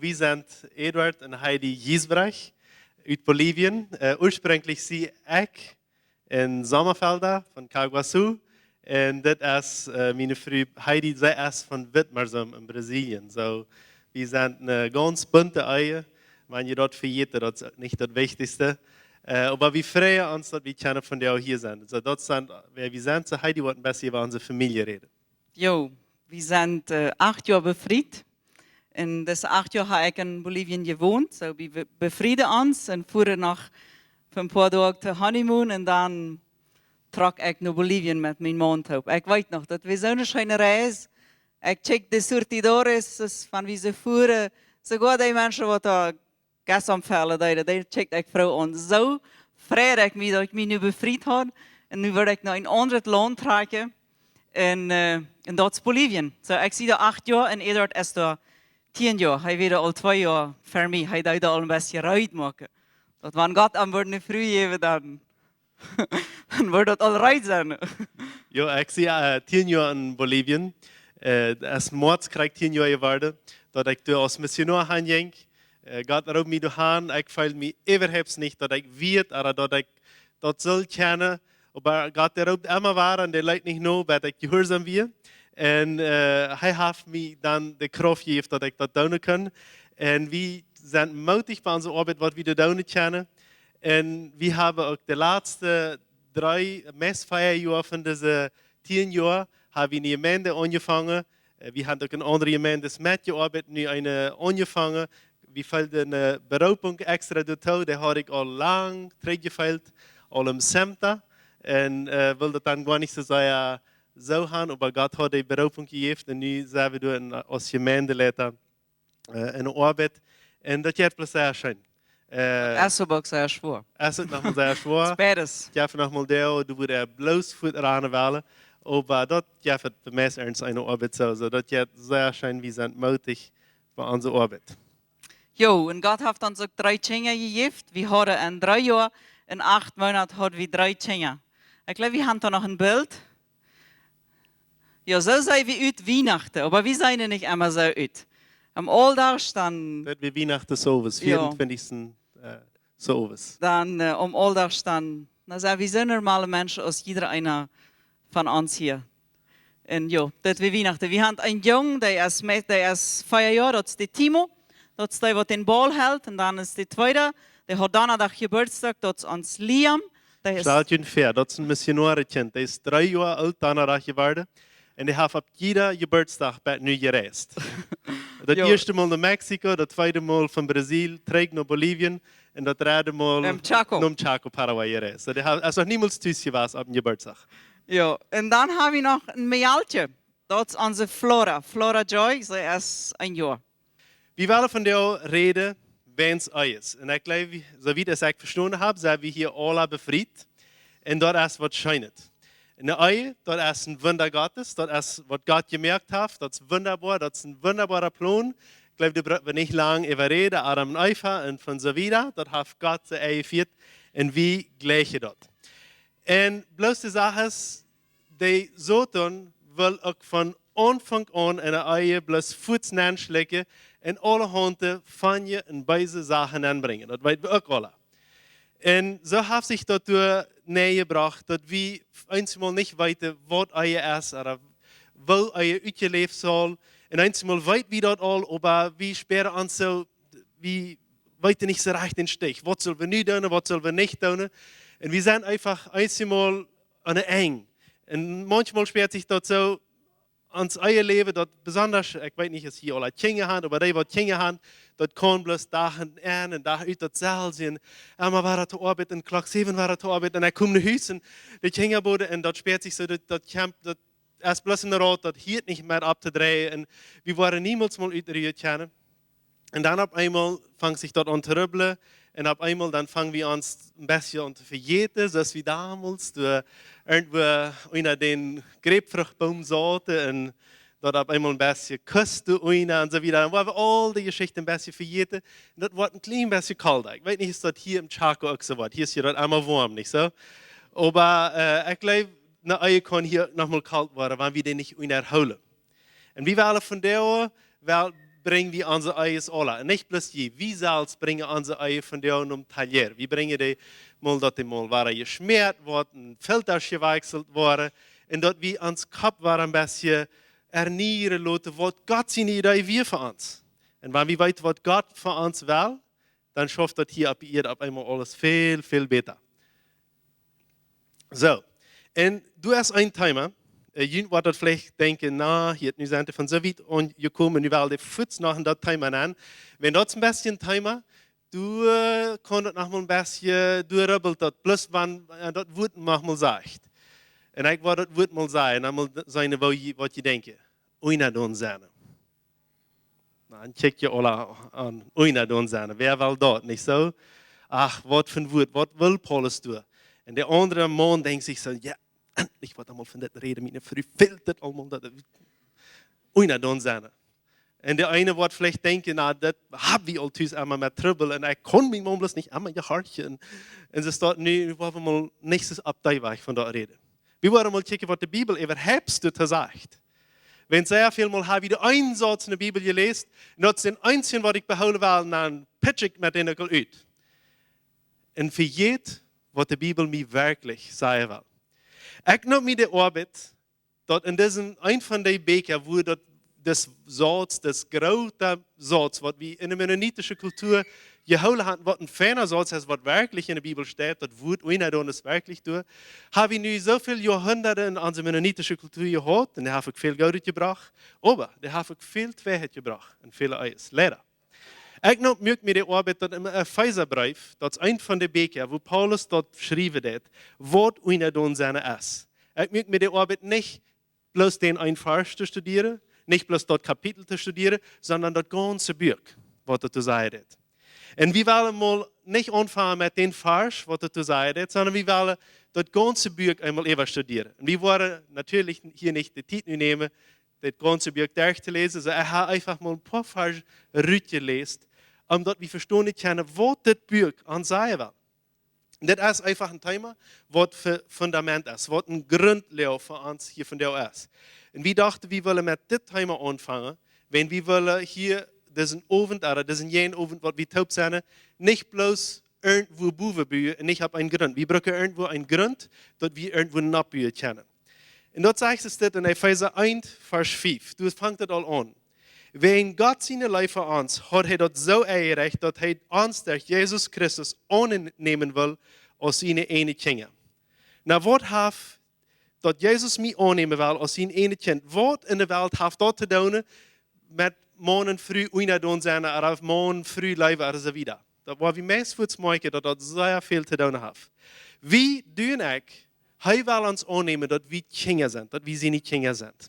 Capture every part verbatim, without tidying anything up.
Wie sent Eduard un Heidi Giesbrecht ut Bolivien. Äh, ursprünglich sie ekj en Sommerfelda von Caguaçu. Un dit es, äh, miene Fru Heidi, see es von Witmarsum en Brasilien. So, wie sent eene gaunz bunte Ehe. Wan jie daut vejäten, daut es nich daut Wichtichste. Äh, oba wie freien ons, daut wie kjennen vondoag hia sennen. So, daut sent, wäa wie sent. So, Heidi woat een bät äwa onse Famielje räden. Jo, wie sent, äh, acht Joa befriet. Un dise acht Joa hab ekj en Bolivien jewont. So, wie be-, befrieden ons un fuaren noch fa een poa Doag to honeymoon un dan trock ekj no Bolivien met mienen Maun toop. Ekj weet noch, daut wia soone scheene Reis. Ekj check de surtidores, daut es von wie see fuaren. Soogoa dee Menschen, waut doa Gas aunfellen deeden, dee check ekj froo aun. Soo freid ekj mie, daut ekj mie nu befriet haud. Un nu wudd ekj no een aundret Launt trakjen. Un, äh, un daut es Bolivien. So, ekj sie doa acht Joa un Eduard es doa tieen Joa. Hee wia aul twee Joa ver mie. Hee deed aul een bät reed moaken. Daut wan Gott am wudd eene Fru jäwen, dan, dan wudd daut aul reed sennen. Jo, ekj sie, äh, tieen Joa en Bolivien. Äh, em Moaz kjrieech ekj tieen Joa jeworden, daut ekj doa aus Missionoa han jinkj. Äh, Gott roopt mie doa han. Ekj feeld mie äwahaupt nich, daut ekj wieet, ooda daut ekj daut sull kjennen. Oba Gott, dee roopt emma wada un dee leet nich no, bat ekj jehuarsom wia. Un, äh, hee haft mie dan de Krauft jejäft, daut ekj daut doonen kunn. Un wie sent mootich bie onse Oabeit, waut wie doa doonen kjennen. Un wie haben uk de latste dree, meist vea Joa von dise tieen Joa, haben wie eene Jemeent aunjefongen. Äh, wie haben uk en aundre Jemeenten metjeoabeit, nu eene aunjefongen. Wie feelden eene Beroopunk extra doatoo, dee haud ekj aul lang trigjjefeelt, aul em Semta. Un, äh, wull daut dan goanich soo sea soo han, oba Gott haud dee Beroopunk jejäft un nu sent wie doa en, aus Jemeenteleiter, äh, en de Oabeit. Un daut jeit bloos sea scheen. Äh, es oba uk sea schwoa. Es uk noch mol sea schwoa. Beides. Jo, von noch mol dee, du wudst bloos fuat rannen wellen. Oba daut jeit fa mie ernst eene Oabeit soo. So, daut jeit sea scheen, wie sent mootich bie onse Oabeit. Jo, un Gott haft ons uk dree Kjinja jejäft. Wie hauden en dree Joa un acht Moonat hauden wie dree Kjinja. Ekj jleew, wie haben doa noch een Bilt. Jo, soo seenen wie ut Wienachten, oba wie seenen nich emma soo ut. Aum Auldaach dan. Daut wia Wienachten sowes, jo. Vieauntwintichsten, äh, sowes. Dan, äh, aum Auldaach dan, na, sent wie soo normale Menschen aus jieda eena von ons hia. Un jo, daut wia Wienachten. Wie haben een Jung, dee es met, dee es vea Joa, daut es de Timo. Daut es dee, waut dän Baul helt. Un dan es de tweede, dee haud Donnadach Jeburtsdach, daut es ons Liam. Dee es, stellt junt väa, daut es een Missionoarekjint. Dee es dree Joa oolt, Donnadach jeworden. Un dee haft opp jieda Jeburtsdach bat nu jereist. Daut, jo, ieeschte Mol no Mexiko, daut tweede Mol von Brasil, trigj no Bolivien. Un daut dredde Mol em Chaco. No Chaco, Paraguay jereist. So, dee haft, es noch niemols tus jewast opp een Jeburtsdach. Jo, un dan haben wie noch een Mejalkje. Daut es onse Flora, Flora Joy, see es een Joa. Wie wellen vondoag räden wäajen Ehe. Un ekj jleew, wie, soo wiet aus ekj vestonen hab, sent wie hia aula befriet. Un daut es waut Scheenet. Eene Ehe, daut es een Wunda Gottes, daut es waut Gott jemoakt haft, daut es wundaboa, daut es een wundaboara Plon. Ekj jleew, doa bruck wie nich lang äwa räden, Adam un Eva un von soo wieda, daut haft Gott soo enjefieet un wie jlikjen daut. Un bloos de Sach es, de Soton well uk von Aunfank aun en de Ehe bloos fuaz nenschlikjen un aulahaunt von je un beese Sachen nenbrinjen. Daut weet wie uk aula. Un soo haft sikj daut doa nenjebrocht, daut wie eensmol nich weeten, waut Ehe es, ooda woo Ehe utjeläft saul. Un eensmol weet wie daut aul, oba wie späaren ons soo, wie weeten nich soo rajcht dän Stich. Waut sell wie nu doonen, waut sell wie nich doonen? Un wie sent eefach eensmol aun de Enj. Un maunchmol späat sikj daut soo, ons Eheläwen, daut besonda, ekj weet nich, aus jie aula Kjinja han, oba dee, waut Kjinja han, daut kaun bloos Dach en un Dach ut daut selwje sennen. Emma wada to Oabeit un Klock säwen wada to Oabeit un ekj kom no Hus un de Kjinja boden un daut späat sikj soo, daut, daut kjemt, daut es bloos een Rad, daut hieet nich mea opp to dreien un wie woaren niemols mol utruen kjennen. Un dan opp eemol fangt sikj daut aun to rubblen. Un opp eemol dan fangen wie ons een bät aun to vejäten, soo aus wie donmols doa irjentwua unja dän Grapefruchtboom sauten un daut opp eemol een bät kust doa unja un soo wieda. Dan woaren wie aul dee Jeschichten een bät vejäten. Un daut woat een kjlien bät kolt. Ekj weet nich, es daut hia em Chaco uk soo woat. Hia es je daut emma woam, nich soo? Oba, äh, ekj jleew, ne Ehe kaun hia noch mol kolt woaren, wan wie dee nich unjahoolen. Un wie wellen vondoag, well, brinj wie onse Eia aula. Un nich bloos jie, wie selfst brinjen onse Eia von doa nom Talia. Wie brinjen dee mol, daut dee mol woaren jeschmäat woat, un Filtasch jewakjselt woaren. Un daut wie ons Kopp woaren een bät ernieren loten, waut Gott siene Idee wia fa ons. Un wan wie weeten, waut Gott fa ons well, dan schauft daut hia opp de Ieed opp eemol aules väl, väl bäta. Soo, un du hast een Thema, äh, jie woaren daut veleicht denkjen, na, hia nu sent dee von soo wiet aunjekomen, nu well dee fuaz noch en daut Thema aun. Wan daut een bät een Thema, du, äh, kaust daut noch mol een bät, du rubbelst daut, plus wan, äh, daut Wuat noch mol sajcht. Un ekj woa daut Wuat mol sajen, dan mol seenen, waut jie, waut jie denkjen. Unjadonen sennen. Na, dan kjikj jie aula aun, unjadonen sennen. Wäa well daut, nich soo? Ach, waut fa een Wuat, waut well Paulus doa? Un de aundre Maun denkjt sikj soo, jo, endlich woat hee mol von dit räden, miene Fru fält dit aulmol, daut, unjadonen sennen. Un de eene woat veleicht denkjen, na, daut hab wie aul tus emma met Trubbel un ekj kaun miene Maun bloos nich emma jehorchen. Un, un see sajcht, nu, nu woa wie mol nich soo opp dee Wajch von daut räden. Wie woaren mol kjikjen, waut de Bibel äwahaupt doatoo sajcht. Wan sea väl mol hab wie dän eenen Sauz en de Bibel jeläst, un daut es dee eensje, waut ekj behoolen well, dan pitch ekj met dän uk aul ut. Un vejät, waut de Bibel mie werkjlich sajen well. Ekj neem mie de Oabeit, daut en disen, een von dee Bieekja, wua daut, dis Sauz, dis groota Sauz, waut wie en de mennonitische Kultua jehoolen haben, waut een feina Sauz es, waut werkjlich en de Bibel steit, daut Wuat unjadonen es werkjlich doa, hab wie nu soo väl Joahundaten en onse mennonitische Kultua jehaut, un dee haft uk väl Goodet jebrocht, oba dee haft uk väl Tweeheit jebrocht, un väle Eias, leida. Ekj neem mie de Oabeit, daut em Efesabreef, daut es een von de Bieekja, wua Paulus daut schriewen deed, waut unjadonen sennen es. Ekj neem mie de Oabeit, nich bloos dän eenen Varsch to studieren, nich bloos daut Kapitel to studieren, sonda daut gaunze Buak, waut doa to sajen es. Un wie wellen mol nich aunfangen met dän Varsch, waut doa to sajen es, sonda wie wellen daut gaunze Buak eemol äwa studieren. Un wie woaren natieedlich hia nich de Tiet nu nämen, daut gaunze Buak derchtoläsen, soo ekj hab eefach mol een poa Varsch rutjeläst, om daut wie vestonen kjennen, waut dit Buak ons sajen well. Dit es eefach een Thema, waut fu-, Fundament es, waut een Grundloag fa ons hia vondoag es. Un wie dochten, wie wellen met dit Thema aunfangen, wan wie wellen hia disen Owent, ooda disen jäajen Owent, waut wie toop sennen, nich bloos irjentwua bowen buen un nich opp een Grunt. Wie brucken irjentwua een Grunt, daut wie irjentwua nopp buen kjennen. Un daut sajcht et dit en Efesa eent, Varsch fief. Doa fangt et aul aun. Wäajen Gott siene Leew fa ons haud hee daut soo enjerecht, daut hee ons derch Jesus Christus aunnämen well aus siene eejne Kjinja. Na, waut haft daut Jesus mie aunnämen well aus sien eejnet Kjint? Waut en de Welt haft daut to doonen met Maun un Fru unjadonen sennen, ooda Maun, Fru leewen, ooda soo wieda? Daut woa wie meist fuaz moakjen, daut daut sea väl to doonen haft. Wie doonen uk, hee well ons aunnämen, daut wie Kjinja sent, daut wie siene Kjinja sent.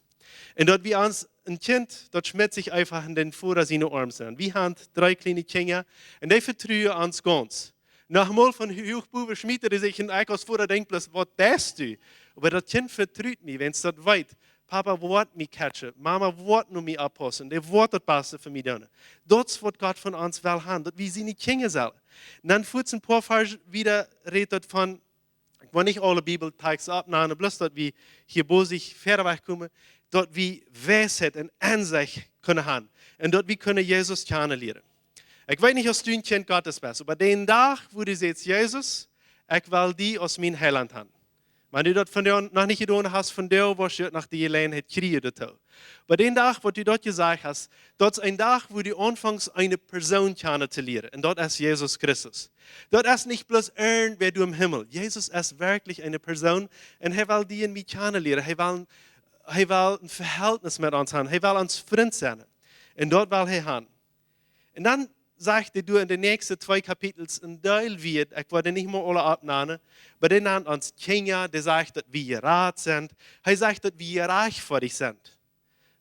Un daut wie ons, een Kjint, daut schmitt sikj eefach en dän Voda siene Oarms nenn. Wie haben dree kjliene Kjinja, un dee vetruen ons gaunz. Noch mol von huach bowen schmieten dee sikj un ekj aus Voda denkj bloos, waut deist du? Oba daut Kjint vetrut mie, wan et daut weet, Papa woat mie catchen, Mama woat no mie oppaussen, dee woat daut Baste fa mie doonen. Daut es waut Gott von ons well haben, daut wie siene Kjinja sellen. Un dan fuaz een poa Varsch wieda rät daut von, ekj well nich aule Bibeltexten oppnämen, bloos daut wie hia bosich wieda wajch komen, daut wie Weisheit un Ensecht kjennen haben un daut wie kjennen Jesus kjanen lieren. Ekj weet nich aus du een Kjint Gottes best, oba dän Dach, wua du sajchst, Jesus, ekj well die aus mien Heilaunt haben. Wan du daut vondoag noch nich jedonen hast, vondoag woascht du noch de Jeläajenheit kjrieen doatoo. Oba dän Dach, wua du daut jesajcht hast, daut es een Dach, wua du aunfangst, eene Persoon kjanen to lieren. Un daut es Jesus Christus. Daut es nich bloos irjentwäa doa em Himmel. Jesus es werkjlich eene Persoon. Un hee well die un mie kjanen lieren. Hee well, hee well een Vehältnis met ons haben. Hee well ons Frint sennen. Un daut well hee haben. Un dan sajcht hee doa en de näakjste twee Kapitels een Deel wieda, ekj woa dee nich mol aule oppnämen, oba dee nant ons Kjinja, dee sajcht, daut wie jerat sent. Hee sajcht, daut wie jerajchtfoadich sent.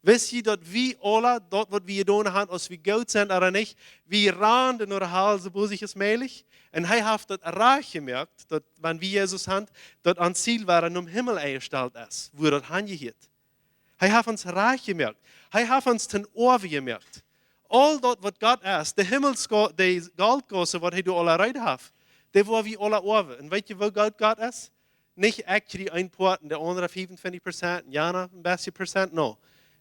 Weet jie, daut wie aule, daut waut wie jedonen haben, aus wie goot sent ooda nich, wie randen no de Hal soo bosich aus mäajlich. Un hee haft daut rajcht jemoakt, daut, wan wie Jesus haben, daut ons Ziel wia, nom Himmel enjestalt es, wua daut hanjehieet. Hee haft ons rajcht jemoakt. Hee haft ons toom Oawen jemoakt. Aul daut waut Gott es, de Himmels-, de Goltgaussen waut hee doa aul reed haft, dee woa wie aule oawen. Un weet jie, woo goot Gott es? Nich ekj kjrie een Poat un de aundre fiefuntwintich Prozent, un jana een bät Prozent, no.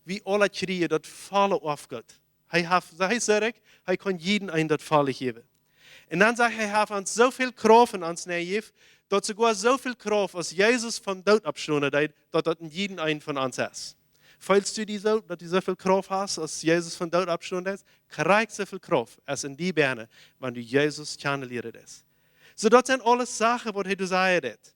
Wie aule kjrieen daut volle Oafgoot. Hee haft, hee es soo rikj, hee kaun jiedem eenen daut volle jäwen. Un dan sajcht hee, hee haft ons soo väl Krauft en ons nenjejäft, daut soogoa soo väl Krauft, aus Jesus vom Doot oppstonen deed, daut daut en jiedem eenen von ons es. Feelst du die soo, daut du soo väl Krauft hast, aus Jesus vom Doot oppstonen deed? Krakjt soo väl Krauft es en die bennen, wan du Jesus kjanen lieren deist. Soo, daut sent aules Sachen, waut hee doa sajen deed.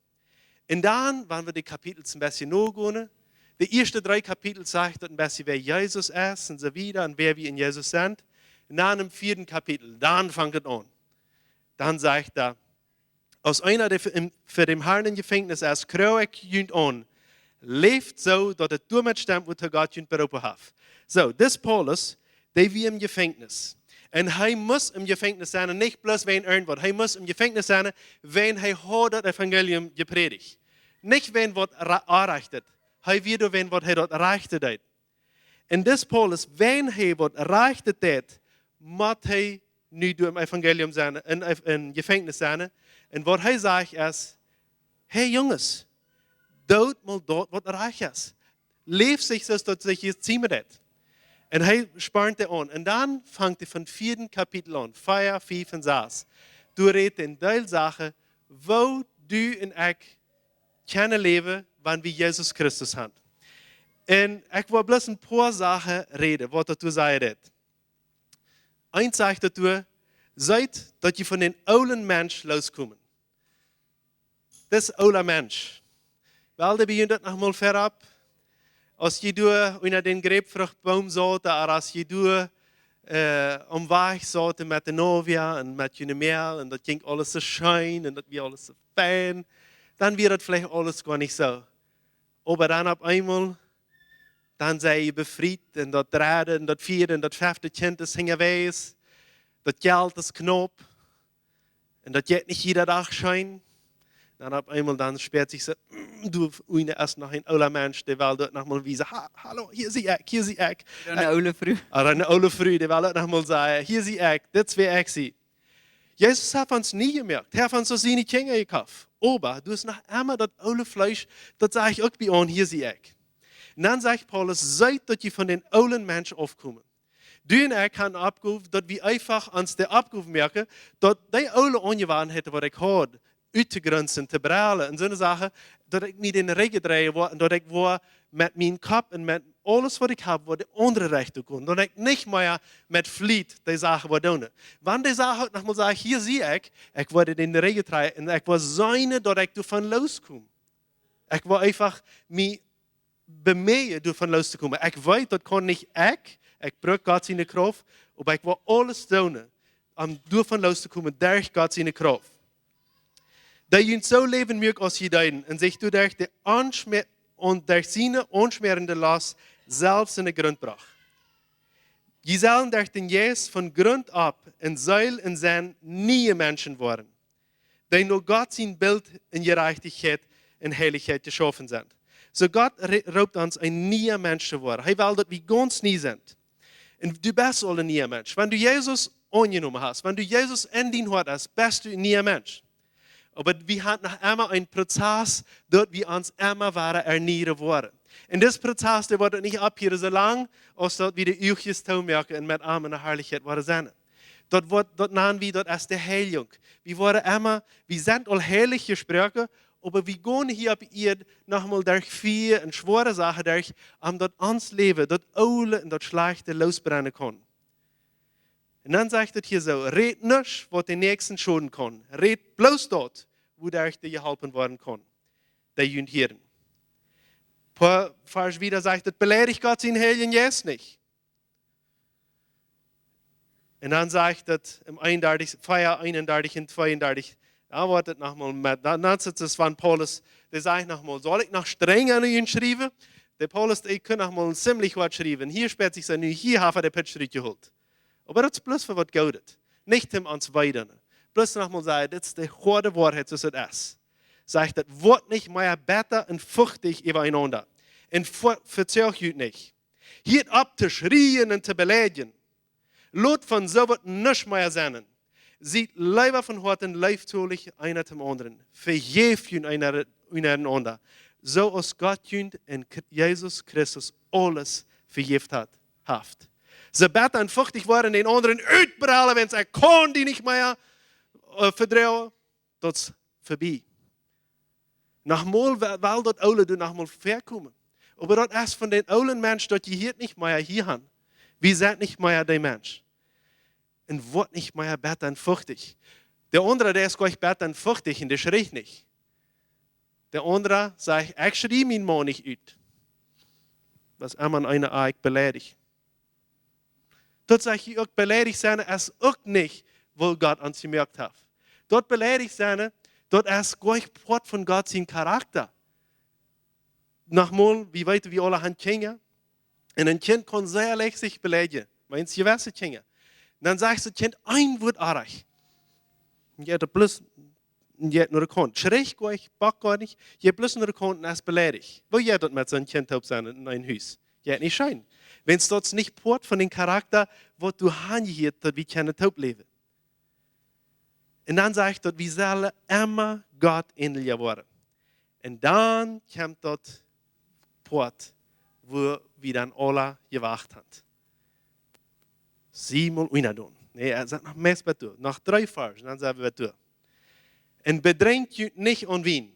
Un dan, wan wie de Kapitels een bät nogonen, de ieeschte dree Kapitels sajcht daut een bät, wäa Jesus es un soo wieda un wäa wie en Jesus sent. Un dan em vieeden Kapitel, dan fangt et aun. Dan sajcht hee, aus eena, dee fa, em, fa däm Harn em Jefenkjnis es, kjrie ekj junt aun: Läft soo, daut et doamet stemt, wuatoo Gott junt beroopen haft. Soo, dis Paulus, dee wia em Jefenkjnis. Un hee must em Jefenkjnis sennen, un nich bloos wäajen irjentwaut. Hee must em Jefenkjnis sennen, wäajen hee haud daut Evangelium jeprädicht. Nich wäajen waut ra-, orrajcht. Hee wia doa wäajen waut hee daut Rajchte deed. Un dis Paulus, wäajen hee waut Rajchte deed, mott hee nu doa em Evangelium sennen, en, en Jefenkjnis sennen. Un waut hee sajcht es: Hey Junges, doot mol daut waut rajcht es. Läft sikj soo aus daut sikj jeziemt haft. Un hee spornt dee aun. Un dan fangt hee vom vieeden Kapitel aun, vea, fief un sas. Doa rät hee een Deel Sachen, woo du un ekj kjennen läwen, wan wie Jesus Christus haben. Un ekj well bloos een poa Sachen räden, waut daut doa sajen deed. Eent sajcht daut doa: Seet, daut jie von dän oolen Mensch loskomen. Dis oola Mensch. Well, dee bejint daut noch mol verop. Aus jie doa unja dän Grapefruchtboom sauten, ooda aus jie doa, äh, aum Wajch sauten met de Novia un met june Mejal, un daut jinkj aules soo scheen un daut wia aules soo fein, dan wia daut veleicht aules goanich soo. Oba dan opp eemol, dan sie jie befriet un daut dredde un daut vieede un daut fefte Kjint es hinjawäajes. Daut Jelt es knaup. Un daut jeit nich jieda Dach scheen. Dan opp eemol dan spieet sikj soo, mm, doa unjen es noch een oola Mensch, dee well daut noch mol wiesen: Ha, hallo, hia sie ekj, hia sie ekj. Ooda eene oole Fru. Ooda eene oole Fru, dee well daut noch mol sajen: Hia sie ekj, dit sie ekj, sie. Jesus haft ons nie jemoakt. Hee haft ons aus siene Kjinja jekoft. Oba doa es noch emma daut oole Fleesch, daut sajcht uk bie ons: Hia sie ekj. Un dan sajcht Paulus: Seet, daut jie von dän oolen Mensch aufkomen. Du un ekj haben Oppgow, daut wie eefach ons de Oppgow moaken, daut dee oole Aunjewanheiten, waut ekj haud, uttogrontsen, to brellen un soone Sachen, daut ekj mie dän Rigj dreien woa un daut ekj woa met mienen Kopp un met aules, waut ekj hab, woa de aundre Rechtunk gonen. Daut ekj nich mea met Fliet dee Sachen woa doonen. Wan dee Sach uk noch mol sajcht: Hia sie ekj, ekj woa dän Rigj dreien un ekj woa seenen, daut ekj doavon loskomen. Ekj woa eefach mie bemeejen, doavon lostokomen. Ekj weet, daut kaun nich ekj. Ekj bruck Gott siene Krauft, oba ekj woa aules doonen, om doavon lostokomen, derch Gott siene Krauft. Dee junt soo läwen muak aus jie deeden, un sikj doaderch de onschme-, un derch siene onschmäarende Lost selfst en de Grunt brocht. Jie sellen derch dän Jeist von Grunt opp en Seel un Senn niee Menschen woaren, dee no Gott sien Bilt en Jerajchtichkjeit un Heilichkjeit jeschaufen sent. Soo Gott re-, roopt ons, een niea Mensch to woaren. Hee well, daut wie gaunz nie sent. Un du best aul een niea Mensch. Wan du Jesus aunjenomen hast, wan du Jesus en dien Hoat hast, best du een niea Mensch. Oba wie haben noch emma een Prozess, daut wie ons emma wieda ernieen woaren. Un dis Prozess, dee woat nich opphieren, soo lang aus daut wie de Uagen toomoaken un met am en de Harlichkjeit woaren sennen. Daut woat, daut nanen wie, daut es de Heiljunk. Wie woaren emma, wie sent aul heilich jesproaken, oba wie gonen hia opp Ieed noch mol derch Fia un schwoare Sachen derch, om daut ons Läwen, daut oole un daut schlajchte, losbrennen kaun. Un dan sajcht et hia soo: Rät nuscht, waut dän Näakjsten schoden kaun. Rät bloos daut, wuaderch dee jeholpen woaren kaun, dee junt hieren. Poa Varsch wieda sajcht et: Beleidicht Gott sienen Heiljen Jeist nich. Un dan sajcht et em eenundartich, Varsch eenundartich un tweeundartich, dan woat et noch mol met, dan, dan es et soo aus wan Paulus, dee sajcht noch mol: Saul ekj noch strenja no junt schriewen? De Paulus, dee kunn noch mol een zimlich Hoat schriewen. Hia spieet sikj soo nu, hia haft hee de Pitsch rutjeholt. Oba daut es bloos fa waut Goodet. Nich om ons wee to doonen. Bloos noch mol sajen, dit es de hoade Woarheit, soo aus et es. Sajcht et: Woat nich mea betta un fuchtich äwaenaunda. Un ve-, vezoacht junt nich. Hieet opp to schrieen un to beleidjen. Lot von soo waut nuscht mea sennen. Siet leewa von Hoaten leeftolich eena däm aundren. Vejäft junt eena, unjarenaunda, soo aus Gott junt en Kr-, Jesus Christus aules vejäft haft, haft. See bäta un fuchtich woaren, dän aundren utbrellen, wan see kaun die nich mea äh, vedroagen, daut es verbie. Nochmol, wa- well daut oole doa nochmol väakomen. Oba daut es von dän oolen Mensch, daut jehieet nich mea hia han. Wie sent nich mea dee Mensch. Un woat nich mea bäta un fuchtich. De aundra, dee es jlikj bäta un fuchtich un dee schriecht nich. De aundra sajcht: "Ekj schrie mien Maun nich ut." Daut es emma eene Oat beleidicht. Daut sajcht hia uk, beleidicht sennen es uk nich, woo Gott ons jemoakt haft. Daut beleidicht sennen, daut es jlikj Poat von Gott sien Charakta. Nochmol, wie weeten, wie aule han Kjinja. Un een Kjint kaun sea leicht sikj beleidjen. Meist jewesse Kjinja. Dan sajcht daut Kjint een Wuat oajch. Jeit daut bloos, jeit no de Kaunt. Schriecht jlikj, bockt jlikj, jeit bloos no de Kaunt un es beleidicht. Woo jeit daut met soon Kjint toop sennen en een Hus? Jeit nich scheen. Wan daut nich Poat von dän Charakta, waut doa aunjehieet, daut wie kjennen toop läwen. Un dan sajcht daut, wie sellen emma Gott änelja woaren. Un dan kjemt daut Poat, woo wie dan aula jewacht han. Sie mol unjadon. Nä, et sent noch mea bat doa. Noch dree Varsch, dan sent wie bat doa. "Un bedrinkjt junt nich aun Wien."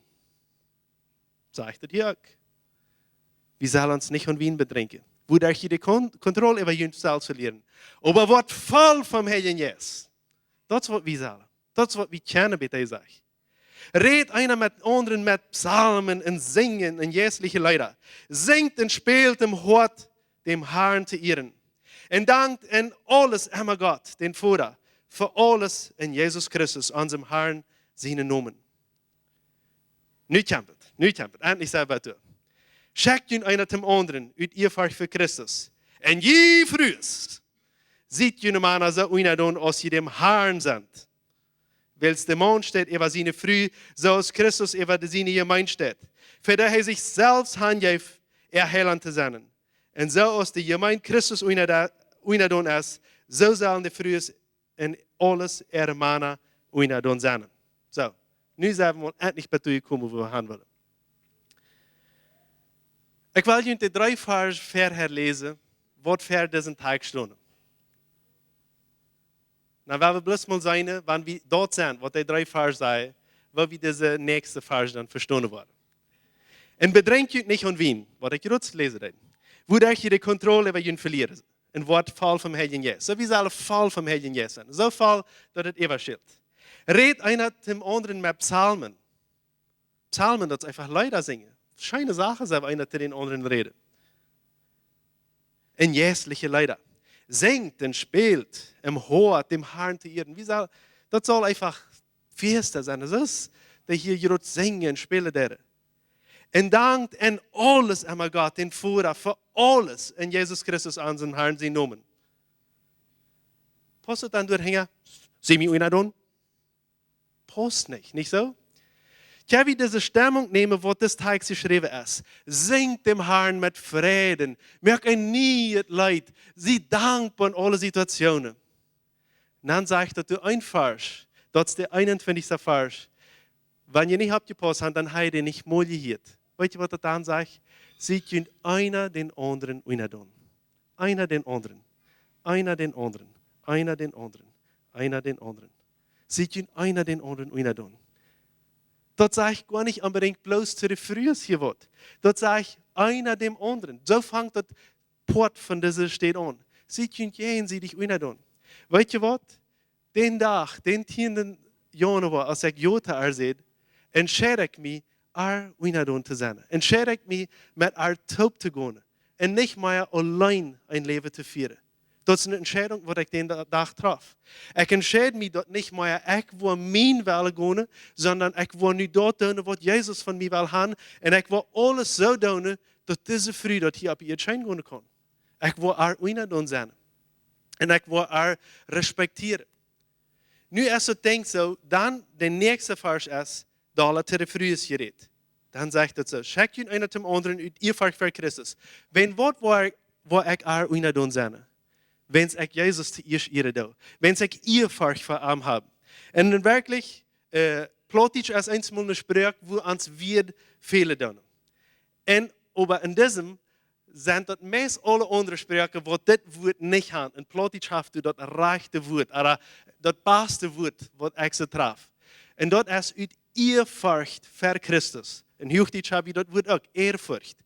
Sajcht daut hia uk. Wie sellen ons nich aun Wien bedrinkjen, wuaderch jie de Kon- Kontroll äwa junt selfst velieren. Oba woat voll vom Heiljen Jeist. Daut es waut wie sellen. Daut es waut wie kjennen, bat hee sajcht. "Rät eena met aundren met Psalmen un Sinjen un jeistliche Leeda. Sinjt un spält em Hoat, däm Harn to ieren. Un dankt en aules emma Gott, dän Voda, fa aules en Jesus Christus, onsem Harn, sienen Nomen." Nu kjemt et, nu kjemt et. Endlich sent wie doa. "Schekjt junt eena däm aundren ut Ieaforcht fa Christus. Un jie Frues, siet june Mana soo unjadon, aus jie däm Harn sent. Wiels de Maun steit äwa siene Fru, soo aus Christus äwa de siene Jemeent steit, fa dee hee sikj selfst hanjeef, äa Heilaunt to sennen. Un soo aus de Jemeent Christus unjada- unjadon es, soo sellen de Frues en aules äare Mana unjadon sennen." Soo, nu sent wie mol endlich bat doa jekomen, wua wie han wellen. Ekj well junt de dree Varsch väahäa läsen, waut väa disen Tekst stonen. Nu, wie wellen bloos mol seenen, wan wie doa sent, waut de dree Varsch sajen, woo wie dise näakjste Varsch dan vestonen woaren. "Un bedrinkjt junt nich aun Wien", waut ekj jrods läsen deed, "wuaderch jie de Kontroll äwa junt velieren. Un woat voll vom Heiljen Jeist." Soo, wie sellen voll vom Heiljen Jeist sennen. Soo voll, daut et äwaschelt. "Rät eena däm aundren met Psalmen." Psalmen, daut es eefach Leeda sinjen. Scheene Sachen, soo eena to dän aundren räden. Un jeistliche Leeda. "Sinjt un spält em Hoat, däm Harn to ieren." Wie sell, daut saul eefach Fiesta sennen. Daut es, daut jie hia jrods sinjen un spälen deeden. "Un dankt en aules emma Gott, dän Voda, fa aules en Jesus Christus, onsem Harn, sienen Nomen." Paust daut dan doa hinja? "Sie mol unjadon"? Paust nich, nich soo? Kjenn wie dise Stemmung nämen, waut dis Tekst jeschräwen es? "Sinjt däm Harn met Freiden, moakt een nieet Leet, siet dankboa en aule Situatsjoonen." Dan sajcht daut doa een Varsch, daut es de eenuntwintichste Varsch. Wan jie nich oppjepaust han, dan ha jie dän nich mol jehieet. Weet jie, waut daut dan sajcht? "Siet junt eena dän aundren unjadon." Eena dän aundren. Eena dän aundren. Eena dän aundren. Eena dän aundren. Siet junt eena dän aundren unjadon. Daut sajcht goanich onbedinjt bloos to de Frues hia waut. Daut sajcht eena däm aundren. Soo fangt daut Poat von dise Städ aun. Siet junt jäajensiedich unjadon. Weet jie waut? Dän Dach, dän tieenden Jaunwoa, aus ekj jo to ar säd, entscheed ekj mie, ar unjadon to sennen. Entscheed ekj mie, met ar toop to gonen. Un nich mea auleen een Läwen to fieren. Daut es eene Entscheidunk, waut ekj dän Da- Dach trof. Ekj entscheed mie, daut nich mea ekj woa mienen Wellen gonen, sonda ekj woa nu daut doonen, waut Jesus von mie well han. Un ekj woa aules soo doonen, daut dise Fru daut hia opp Ieed scheen gonen kaun. Ekj woa ar unjadon sennen. Un ekj woa ar respektieren. Nu es daut Dinkj soo, dan de näakjste Varsch es, doa to de Frues jerät. Dan sajcht et soo: "Schekjt junt eena däm aundren ut Ieaforcht fa Christus." Wan waut woa, woa ekj ar unjadon sennen? Wan ekj Jesus toieescht ieren doo. Wan ekj Ieaforcht fa am hab. Un werkjlich, äh, Plautdietsch es eensmol eene Sproak, wua ons Wieed fälen doonen. Un, oba en disem sent daut meist aule aundre Sproaken, waut dit Wuat nich han. En Plautdietsch hast du daut rajchte Wuat, ooda daut baste Wuat, waut ekj soo traf. Un daut es ut Ehrfurcht ver Christus. En Huachdietsch hab wie daut Wuat uk, Ehrfurcht.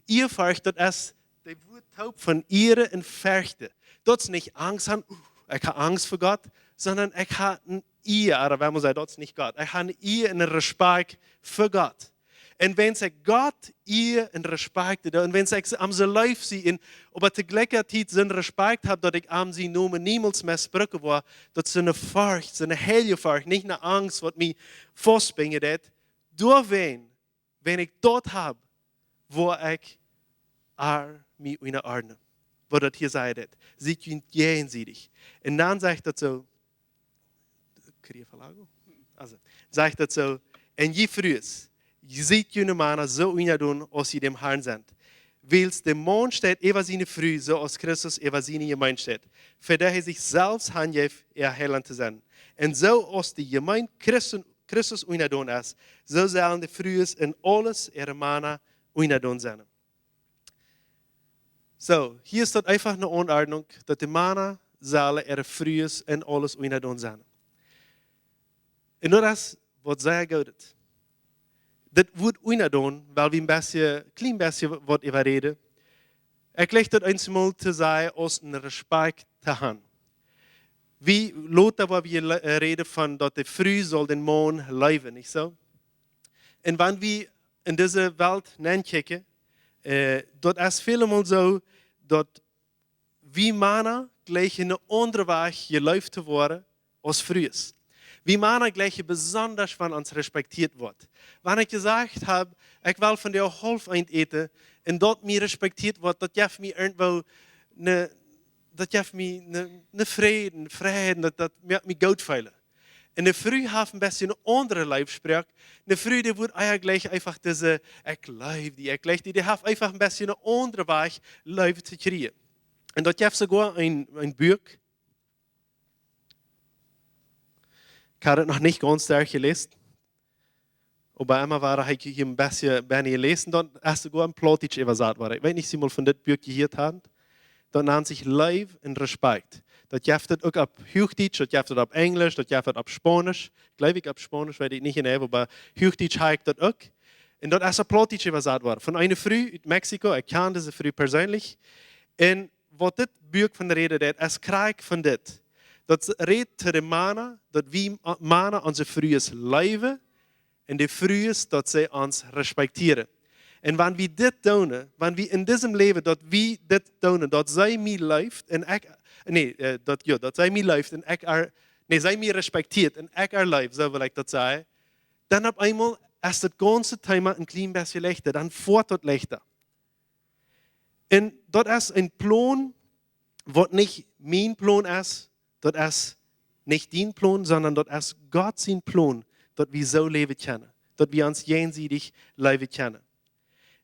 Ehrfurcht, daut es daut Wuat toop von Ieren un Ferchten. Daut es nich Angst han, ekj hab Angst ver Gott, sonda ekj hab ne Ea, ooda wan maun sajcht, daut es nich Gott. Ekj hab ne Ea un Respakjt ver Gott. Un wan ekj Gott Ea un Respakjt doo, un wan ekj am soo leef sie, un oba to jlikje Tiet soon Respakjt hab, daut ekj am sienen Nomen niemols mea brucken woa, daut es soone Forcht, soone heilje Forcht, nich ne Angst, waut mie faustbinjen deit. Doawäajen, wan ekj daut hab, woa ekj uk mie unjaordnen. Waut daut hia sajcht, daut. Siet junt jäajensiedich. Un dan sajcht daut soo, kjrie Verlago? Also, sajcht daut soo, un jie Frues, siet june Mana soo unjadon, aus jie däm Harn sent. Wiels de Maun steit äwa siene Fru, soo aus Christus äwa siene Jemeent steit, fa dee hee sikj selfst hanjeef, äa Heilaunt to sennen. Un soo aus de Jemeent Christen, Christus unjadon es, soo sellen de Frues en aules äare Mana unjadon sennen. Soo, hia es daut eefach ne Aunordnunk, daut de Mana sellen äare Frues en aules unjadon sennen. Un daut es waut sea goot es. Dit Wuat unjadon, well wie een bät, kjlien bät waut äwa räden. Ekj jlikj daut eemol to sajen aus een Respakjt to han. Wie, lota woa wie le-, äh, räden von daut de Fru saul dän Maun leewen, nich soo? Un wan wie en dise Welt nenkjikjen, äh, daut es välemol soo, daut wie Mana jlikjen een aundren Wajch jeleeft to woaren aus Frues. Wie Mana jlikjen besonda, wan ons respektieet woat. Wan ekj jesajcht hab, ekj well vondoag haulf eent äten, un daut mie respektieet woat, daut jeft mie irjentwoo ne, daut jeft mie ne, ne Fräd, ne Frieheit, daut, daut moakt mie goot feelen. Un de Fru haft een bät ne aundre Leefsproak. De Fru, dee woat eejentlich eefach dise, ekj leew die, ekj leew die, dee haft eefach een bät een aundren Wajch, Leew to kjrieen. Un daut jeft soogoa een, een Buak. Ekj hab daut noch nich gaunz derchjeläst. Oba emma wada hab ekj hia een bät benne jeläst. Daut es soogoa en Plautdietsch äwasat worden. Ekj weet nich, aus jie mol von dit Buak jehieet han. Daut nant sikj Leew un Respakjt. Daut jeft daut uk opp Huachdietsch, daut jeft daut opp Enjlisch, daut jeft daut opp Spaunisch. Jleew ekj opp Spaunisch, weet ekj nich jeneiw, oba Huachdietsch hab ekj daut uk. Un daut es opp Plautdietsch äwasat worden. Von eene Fru ut Mexiko, ekj kjan dise Fru perseenlich. Un waut dit Buak von räden deit, es krakjt von dit. Daut rät to de Mana, daut wie, äh, Mana onse Frues leewen, un de Frues, daut see ons respektieren. Un wan wie dit doonen, wan wie en disem Läwen, daut wie dit doonen, daut see mie leeft un ekj, nä, äh, daut, jo, daut see mie leeft un ekj äa, nä, see mie respektieet un ekj äa leew, soo well ekj daut sajen, dan opp eemol es daut gaunze Thema een kjlien bät leichta, dan foat daut leichta. Un daut es een Plon, waut nich mien Plon es, daut es nich dien Plon, sonda daut es Gott sien Plon, daut wie soo läwen kjennen, daut wie ons jäajensiedich leewen kjennen.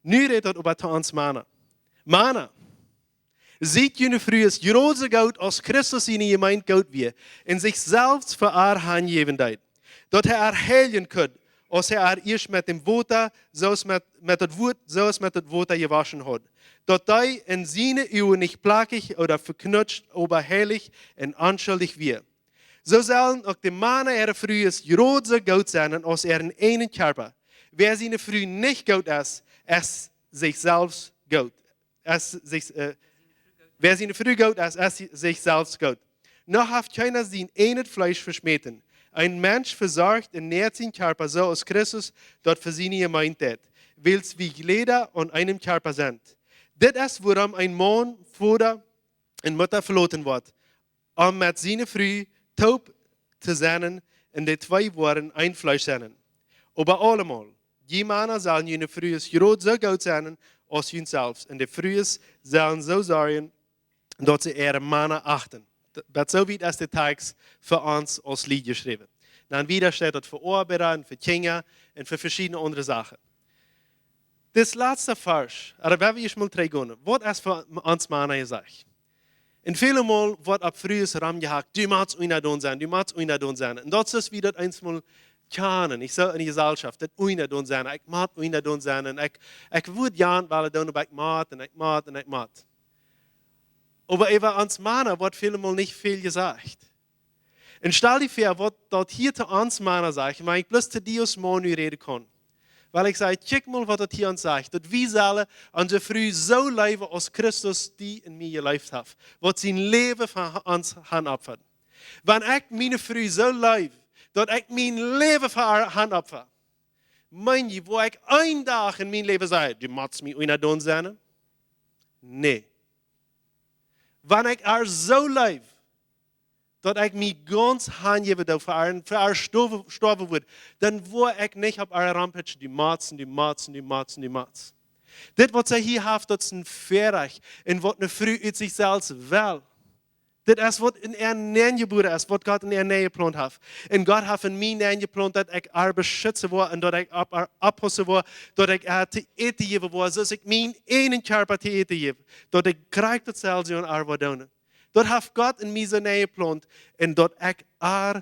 Nu rät daut oba to ons Mana. Mana, siet june Frues jrod soo goot aus Christus siene Jemeent goot wia un sikj selfst fa äa hanjäwen deed, daut hee äa heiljen kunn, aus hee äa ieescht met däm Wota, soo aus met, met daut Wuat, soo aus met daut Wota jewoschen haud, daut dee en siene Uagen nich plakjich ooda veknutscht, oba heilich un onschuldich wia. Soo sellen uk de Mana äare Frues jrod soo goot sennen aus äaren eejnen Kjarpa. Wäa siene Fru nich goot es, es sikj selfst goot. Es sikj, äh, wäa siene Fru goot es, es sikj selfst goot. Noch haft kjeena sien eejnet Fleesch veschmäten. Een Mensch vesorcht un näat sien Kjarpa soo aus Christus daut fa siene Jemeent deit, wiels wie Jlieda aun eenem Kjarpa sent. Dit es wuarom een Maun Voda un Mutta veloten woat, om met siene Fru toop to sennen, un dee twee woaren een Fleesch sennen. Oba aulemol, jie Mana sellen june Frues jrod soo goot sennen aus junt selfst, un de Frues sellen soo sorjen, daut see äare Mana achten. D-, bat soo wiet es de Tekst fa ons aus Lied jeschräwen. Dan wieda steit daut fa Oabeida un fa Kjinja un fa veschiedne aundre Sachen. Dis latsta Varsch, ooda wan wie ieescht mol trigjgonen, waut es fa ons Mana jesajcht? Un välemol woat opp Frues romjehakt, du motst unjadon sennen, du motst unjadon sennen. Un daut es, aus wie daut eemol kjanen, nich soo, enne Jeselschoft, daut unjadon sennen. Ekj mott unjadon sennen. Ekj, ekj wudd jo wellen doonen, oba ekj mott un ekj mott un ekj mott. Oba äwa ons Mana woat väl mol nich väl jesajcht. Un stal die väa, waut daut hia to ons Mana sajcht, wan ekj bloos to die aus Maun nu räden kaun. Wiels ekj saj, kjikj mol, waut daut hia ons sajcht, daut wie sellen onse Fru soo leewen, aus Christus die un mie jeleeft haft, waut sien Läwen fa ons han opfat. Wan ekj miene Fru soo leew, daut ekj mien Läwen fa äa han opfa, meen jie, woa ekj een Dach en mien Läwen sajen, du motst mie unjadon sennen? Nä. Wan ekj äa soo leew, daut ekj mie gaunz hanjäwen doo fa äa, fa äa stoawen, stoawen wudd, dan woa ekj nich opp äa rompitschen, du motst, du motst, du motst, du motst. Dit, waut see hia haft, daut es een Väarajcht. Un waut eene Fru ut sikj selfst well, dit es, waut en äa nenjebuaren es, waut Gott en äa nenjeplaunt haft. Un Gott haft en mie nenjeplaunt, daut ekj äa beschitzen woa un daut ekj opp äa oppaussen woa, daut ekj äa to äten jäwen woa, soo aus ekj mienen eenen Kjarpa to äten jäw, daut ekj krakjt daut selwje aun äa woa doonen. Daut haft Gott en mie soo nenjeplaunt, un daut ekj äa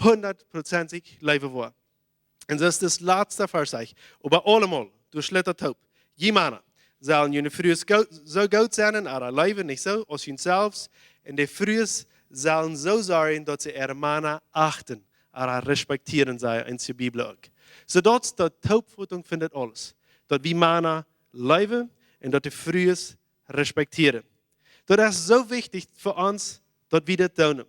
hundatprozentic leewen woa. Un daut es daut latste Varsch, sajcht: Oba aulemol, doa schlitt daut toop, jie Mana sellen june Frues goo-, soo goot sennen en äa Läwen, nich soo, aus junt selfst. Un de Frues sellen soo sorjen, daut see äare Mana achten, äa respektieren, sajcht ons de Bibel uk. Soo daut es de Toopfotunk von dit aules. Daut wie Mana leewen un daut de Frues respektieren. Daut es soo wichtich fa ons, daut wie dit doonen.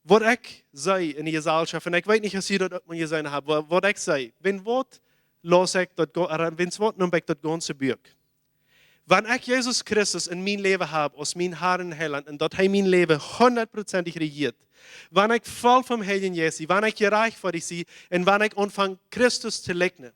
Waut ekj see enne Jeselschoft, un ekj weet nich, aus jie daut uk mol jeseenen haben, wa-, waut ekj see, wan waut, laus ekj daut go-, ooda wan waut, neem ekj daut gaunze Buak. Wan ekj Jesus Christus en mien Läwen hab aus mien Herr un Heilaunt un daut hee mien Läwen hundatprozentic rejieet, wan ekj voll vom Heiljen Jeist sie, wan ekj jerajchtferticht sie un wan ekj aunfang Christus to likjnen,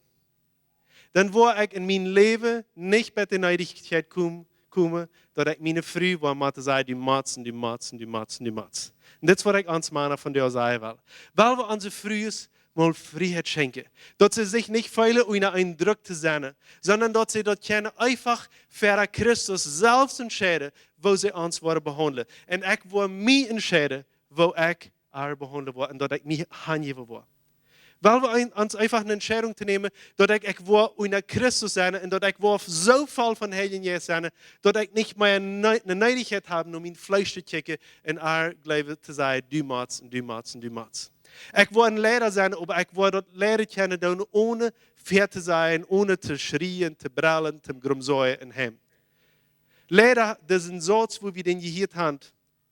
dan woa ekj en mien Läwen nich bie de Needichkjeit kom-, komen, daut ekj miene Fru woa motten sajen, du motst, du motst, du motst, du motst. Un dit es, waut ekj ons Mana vondoag sajen well. Well wie onse Frues mol Frieheit schenkjen. Daut see sikj nich feelen, unja eenen Druck to sennen, sonda daut see daut kjennen eefach ver Christus selfst entscheiden, woo see ons woaren behaundlen. Un ekj woa mie entscheiden, woo ekj äa behaundlen woa un daut ekj mie hanjäwen woa. Well wie een-, ons eefach eene Entscheidunk to nämen, daut ekj, ekj woa unja Christus sennen un daut ekj woa soo voll vom Heiljen Jeist sennen, daut ekj nich mea ne-, ne Needichkjeit hab, no mien Fleesch to kjikjen un äa jlikj to sajen, du motst un du motst un du motst. Ekj woa een Liera sennen, oba ekj woa daut Liera kjennen doonen, one väa to sajen, one to schrieen, to brellen, to grumsajen un heem. Liera, daut es een Sauz, woo wie dän jehieet haben,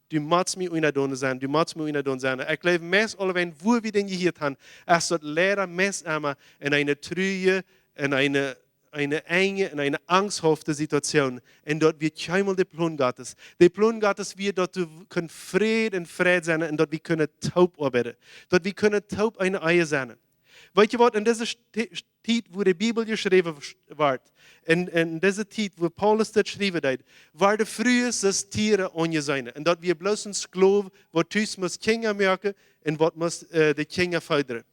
du motst mie unjadon sennen, du motst mie unjadon sennen. Ekj jleew, meist aulawäajen, woo wie dän jehieet haben, es daut Liera meist emma en eene trurje, en eene, eene enje, en eene angsthaufte Situation. Un daut wia kjeenmol de Plon Gottes. De Plon Gottes wia, daut wie kunnen Fräd un Fräd sennen un daut wie kunnen toop oabeiden. Daut wie kunnen toop eene Ehe sennen. Weet jie waut, en dise Sti-, Tiet, wua de Bibel jeschräwen wort, en, en dise Tiet, wua Paulus dit schriewen deed, wieren de Frues aus Tieren aunjeseenen. Un daut wia bloos een Sklow, waut tus must Kjinja moaken un waut must, äh, de Kjinja foddren.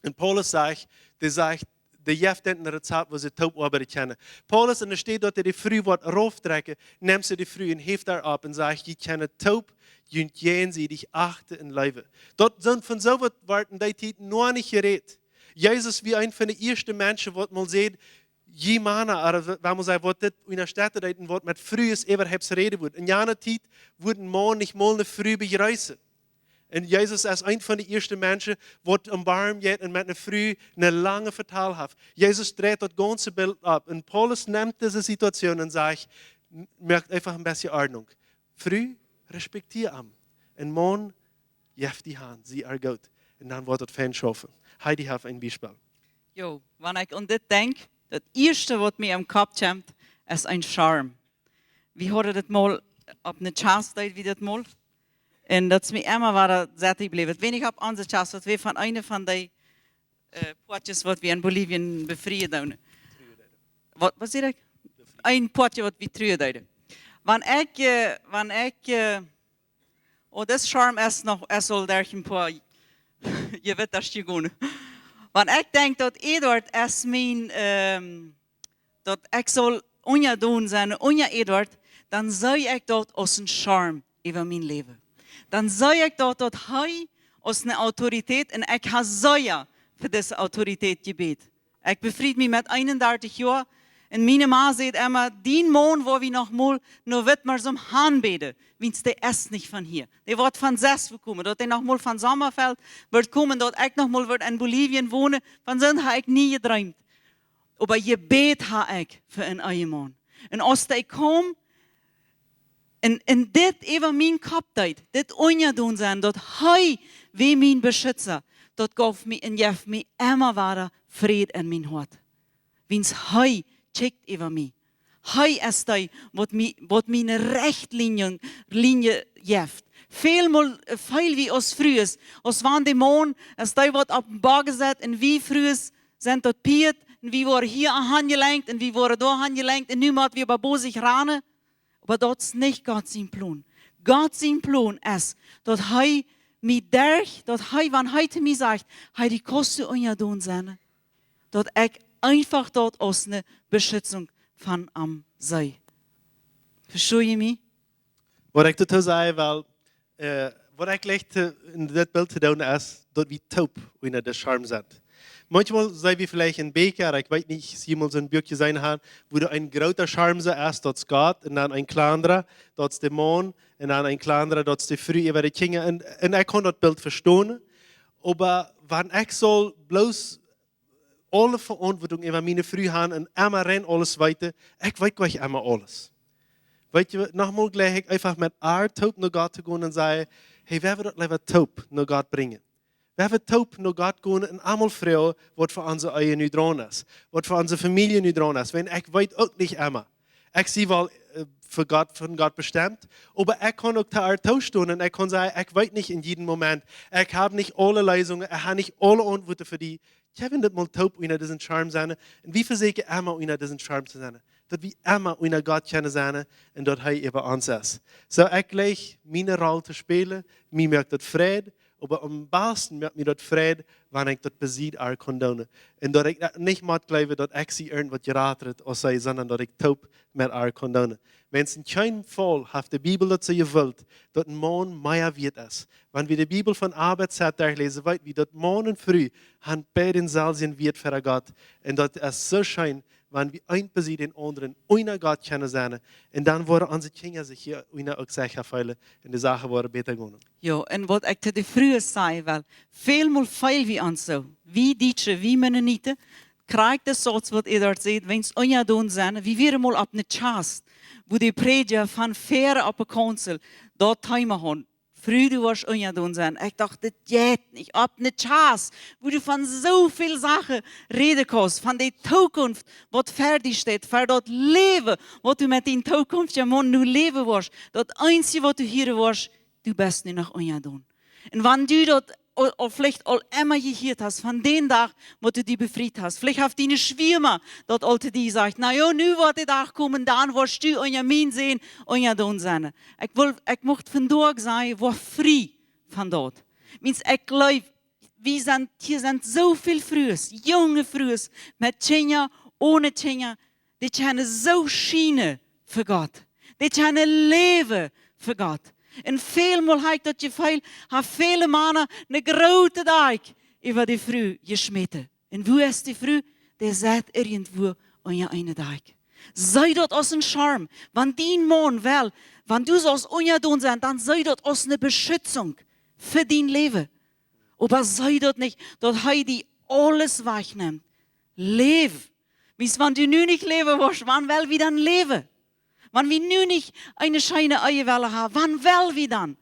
Un Paulus sajcht, dee sajcht, dee jeft an een Rezept, woo see toop oabeiden kjennen. Paulus, enne Städ daut hee de Fru wudd rauftrakjen, nemt hee de Fru un heft äa opp un sajcht, jie kjennen toop junt jäajensiedich achten un leewen. Daut sent von soo waut wort en dee Tiet noch nich jerät. Jesus wia eent von de ieeschte Menschen, waut mol säd, jie Mana, ooda wa-, waut mol säd, waut dit unjastetten deed un waut met Frues äwahaupt räden wudd. En jane Tiet wudd een Maun nich mol eene Fru bejreessen. Un Jesus es eent von de ieeschte Menschen, waut em Boajch jeit un met eene Fru een langet Vetal haft. Jesus dreit daut gaunze Bilt om. Un Paulus nemt dise Situation un sajcht, m-, moakt eefach een bät Ordnunk. Fru, respektieet am. Un Maun, jeff die Haunt, see äa goot. Un dan woat daut fein schaufen. Heidi haft een Biespel. Jo, wan ekj aun dit denkj, daut ieeschte, waut mie em Kopp kjemt, es een Schorm. Wie hauden dit mol opp eene Kjast, deed wie dit mol. Un daut es mie emma wada sitten jebläwen. Wan ekj opp onse Kjast, daut wia von eene von dee, äh, Poatjes, waut wie en Bolivien befrieen doonen. Waut, waut säd ekj? Een Poatje, waut wie truen deeden. Wan ekj, äh, wan ekj, äh, oh, dit Schorm es noch, es aul derch een poa Jewittasch jegonen. Wan ekj denkj, daut Eduard es mien, ähm, daut ekj saul unjadon sennen, unja Eduard, dan see ekj daut aus een Schorm äwa mien Läwen. Dan see ekj daut, daut hee aus ne Autoritäit un ekj ha sea fa dise Autoritäit jebät. Ekj befried mie met eenundartich Joa un miene Ma säd emma: "Dien Maun woa wie noch mol no Witmarsum han bäden, wiels dee es nich von hia. Dee woat von sest komen, daut dee noch mol von Sommerfeld woat komen, daut ekj noch mol woa en Bolivien wonen, von soont ha ekj nie jedreemt." Oba jebät ha ekj fa een Ehemaun. Un aus dee kjeem, un, un dit äwa mien Kopp deed, dit unjadon sennen, daut hee wia mien Beschützer, daut jeef mie un jeef mie emma wada Fräd en mien Hoat. Wiels hee kjikjt äwa mie. Hee es dee, waut mie, waut mie ne Rechtlinie, Linie jeft. Välmol, äh, feel wie aus Frues, aus wan de Maun, aus dee waut opp dän Bak sett, un wie Frues sent daut Pieet, un wie woaren hia hanjelenkt, un wie woaren doa hanjelenkt, un nu mott wie oba bosich ranen. Oba daut es nich Gott sien Plon. Gott sien Plon es, daut hee mie derch, daut hee, wan hee to mie sajcht: "Hee, dee kaust du unjadon sennen", daut ekj eefach daut aus ne Beschützung von am see. Vestoh jie mie? Waut ekj doatoo sajen well, äh, waut ekj jleich to, en dit Bilt to doonen es, daut wie toop unja dän Schirm sent. Maunchmol sent wie veleicht en Bieekja, ekj weet nich, aus jie mol soon Buak jeseenen han, wua doa een groota Schirm soo es, daut es Gott, un dan een kjlandra, daut es de Maun, un dan een kjlandra, daut es de Fru äwa de Kjinja. Un, un ekj kaun daut Bilt vestonen, oba wan ekj saul bloos aule Veauntwuatunk äwa miene Fru han un emma rein aules weeten, ekj weet nich emma aules. Weet jie, noch mol jleich ekj eefach met ar toop no Gott to gonen un sajen: "Hee, wie wellen daut leewa toop no Gott brinjen. Wie wellen toop no Gott gonen un emol froagen, waut fa onse Ehe nu draun es, waut fa onse Famielje nu draun es, wan ekj weet uk nich emma." Ekj sie woll, äh, fa Gott, von Gott bestemt, oba ekj kaun uk to ar toostonen un ekj kaun sajen: "Ekj weet nich en jiedem Moment. Ekj hab nich aule Leesungen, ekj hab nich aule Auntwuaten fa die." Kjenn wie daut mol toop unja disen Schirm sennen? Un wie vesieekjen emma unja disen Schirm to sennen, daut wie emma unja Gott kjennen sennen un daut hee äwa ons es. Soo, ekj jleich miene Roll to spälen, mie moakt daut Fräd, oba aum basten moakt mie daut Fräd, wan ekj daut besied ar kaun doonen. Un daut ekj nich mott jleewen, daut ekj sie irjentwaut jratret aus see, sonda daut ekj toop met ar kaun doonen. Wiels en kjeen Faul haft de Bibel daut soo jewullt, daut een Maun mea wieet es. Wan wie de Bibel von A bat Z derchläsen, weet wie, daut Maun un Fru han beid dänselwjen Wieet ver Gott. Un daut es soo scheen, wan wie eent besied dän aundren unja Gott kjennen sennen. Un dan woaren onse Kjinja sikj hia unja uk secha feelen un de Sachen woaren bäta gonen. Jo, un waut ekj to de Frues sajen well, välmol feel wie ons soo, wie Dietsche, wie Mennoniten, krakjt de Sauz, waut Eduard säd, wan wie unjadon sent. Wie wieren mol opp ne Kjast, wua de Prädja von väaren opp de Kaunsel daut Thema haud: "Fru, du woascht unjadon sennen." Ekj docht, dit jeit nich. Opp ne Kjast, wua du von soo väl Sachen räden kaust, von de Zukunft, waut ver die steit, ver daut Läwen, waut du met dien Zukunft, jo, Maun, nu läwen woascht, daut eensje, waut du hieren woascht: "Du best nu noch unjadon." Un wan du daut aul, aul veleicht aul emma jehieet hast, von dän Dach, waut du die befriet hast. Veleicht haft diene Schwiema daut aul to die jesajcht: "Na jo, nu woat de Dach komen, dan woascht du unja mien Sän unjadon sennen." Ekj well, ekj mucht vondoag sajen, woa frie von daut. Wiels ekj jleew, wie sent, hia sent soo väl Frues, junge Frues, met Kjinja, one Kjinja, dee kjennen soo schienen fa Gott. Dee kjennen läwen fa Gott. Un välmol hab ekj daut Jefeel, haben väle Mana ne groote Dakj äwa de Fru jeschmäten. Un wua es de Fru? Dee sett irjentwua unja eene Dakj. See daut aus een Schirm. Wan dien Maun well, wan du saust unjadon sennen, dan see daut aus ne Beschützung fa dien Läwen. Oba see daut nich, daut hee die aules wajchnemt. Läw. Wiels wan du nu nich läwen woascht, wan well wie dan läwen? Wan wie nu nich eene scheene Ehe wellen haben, wan well wie dan?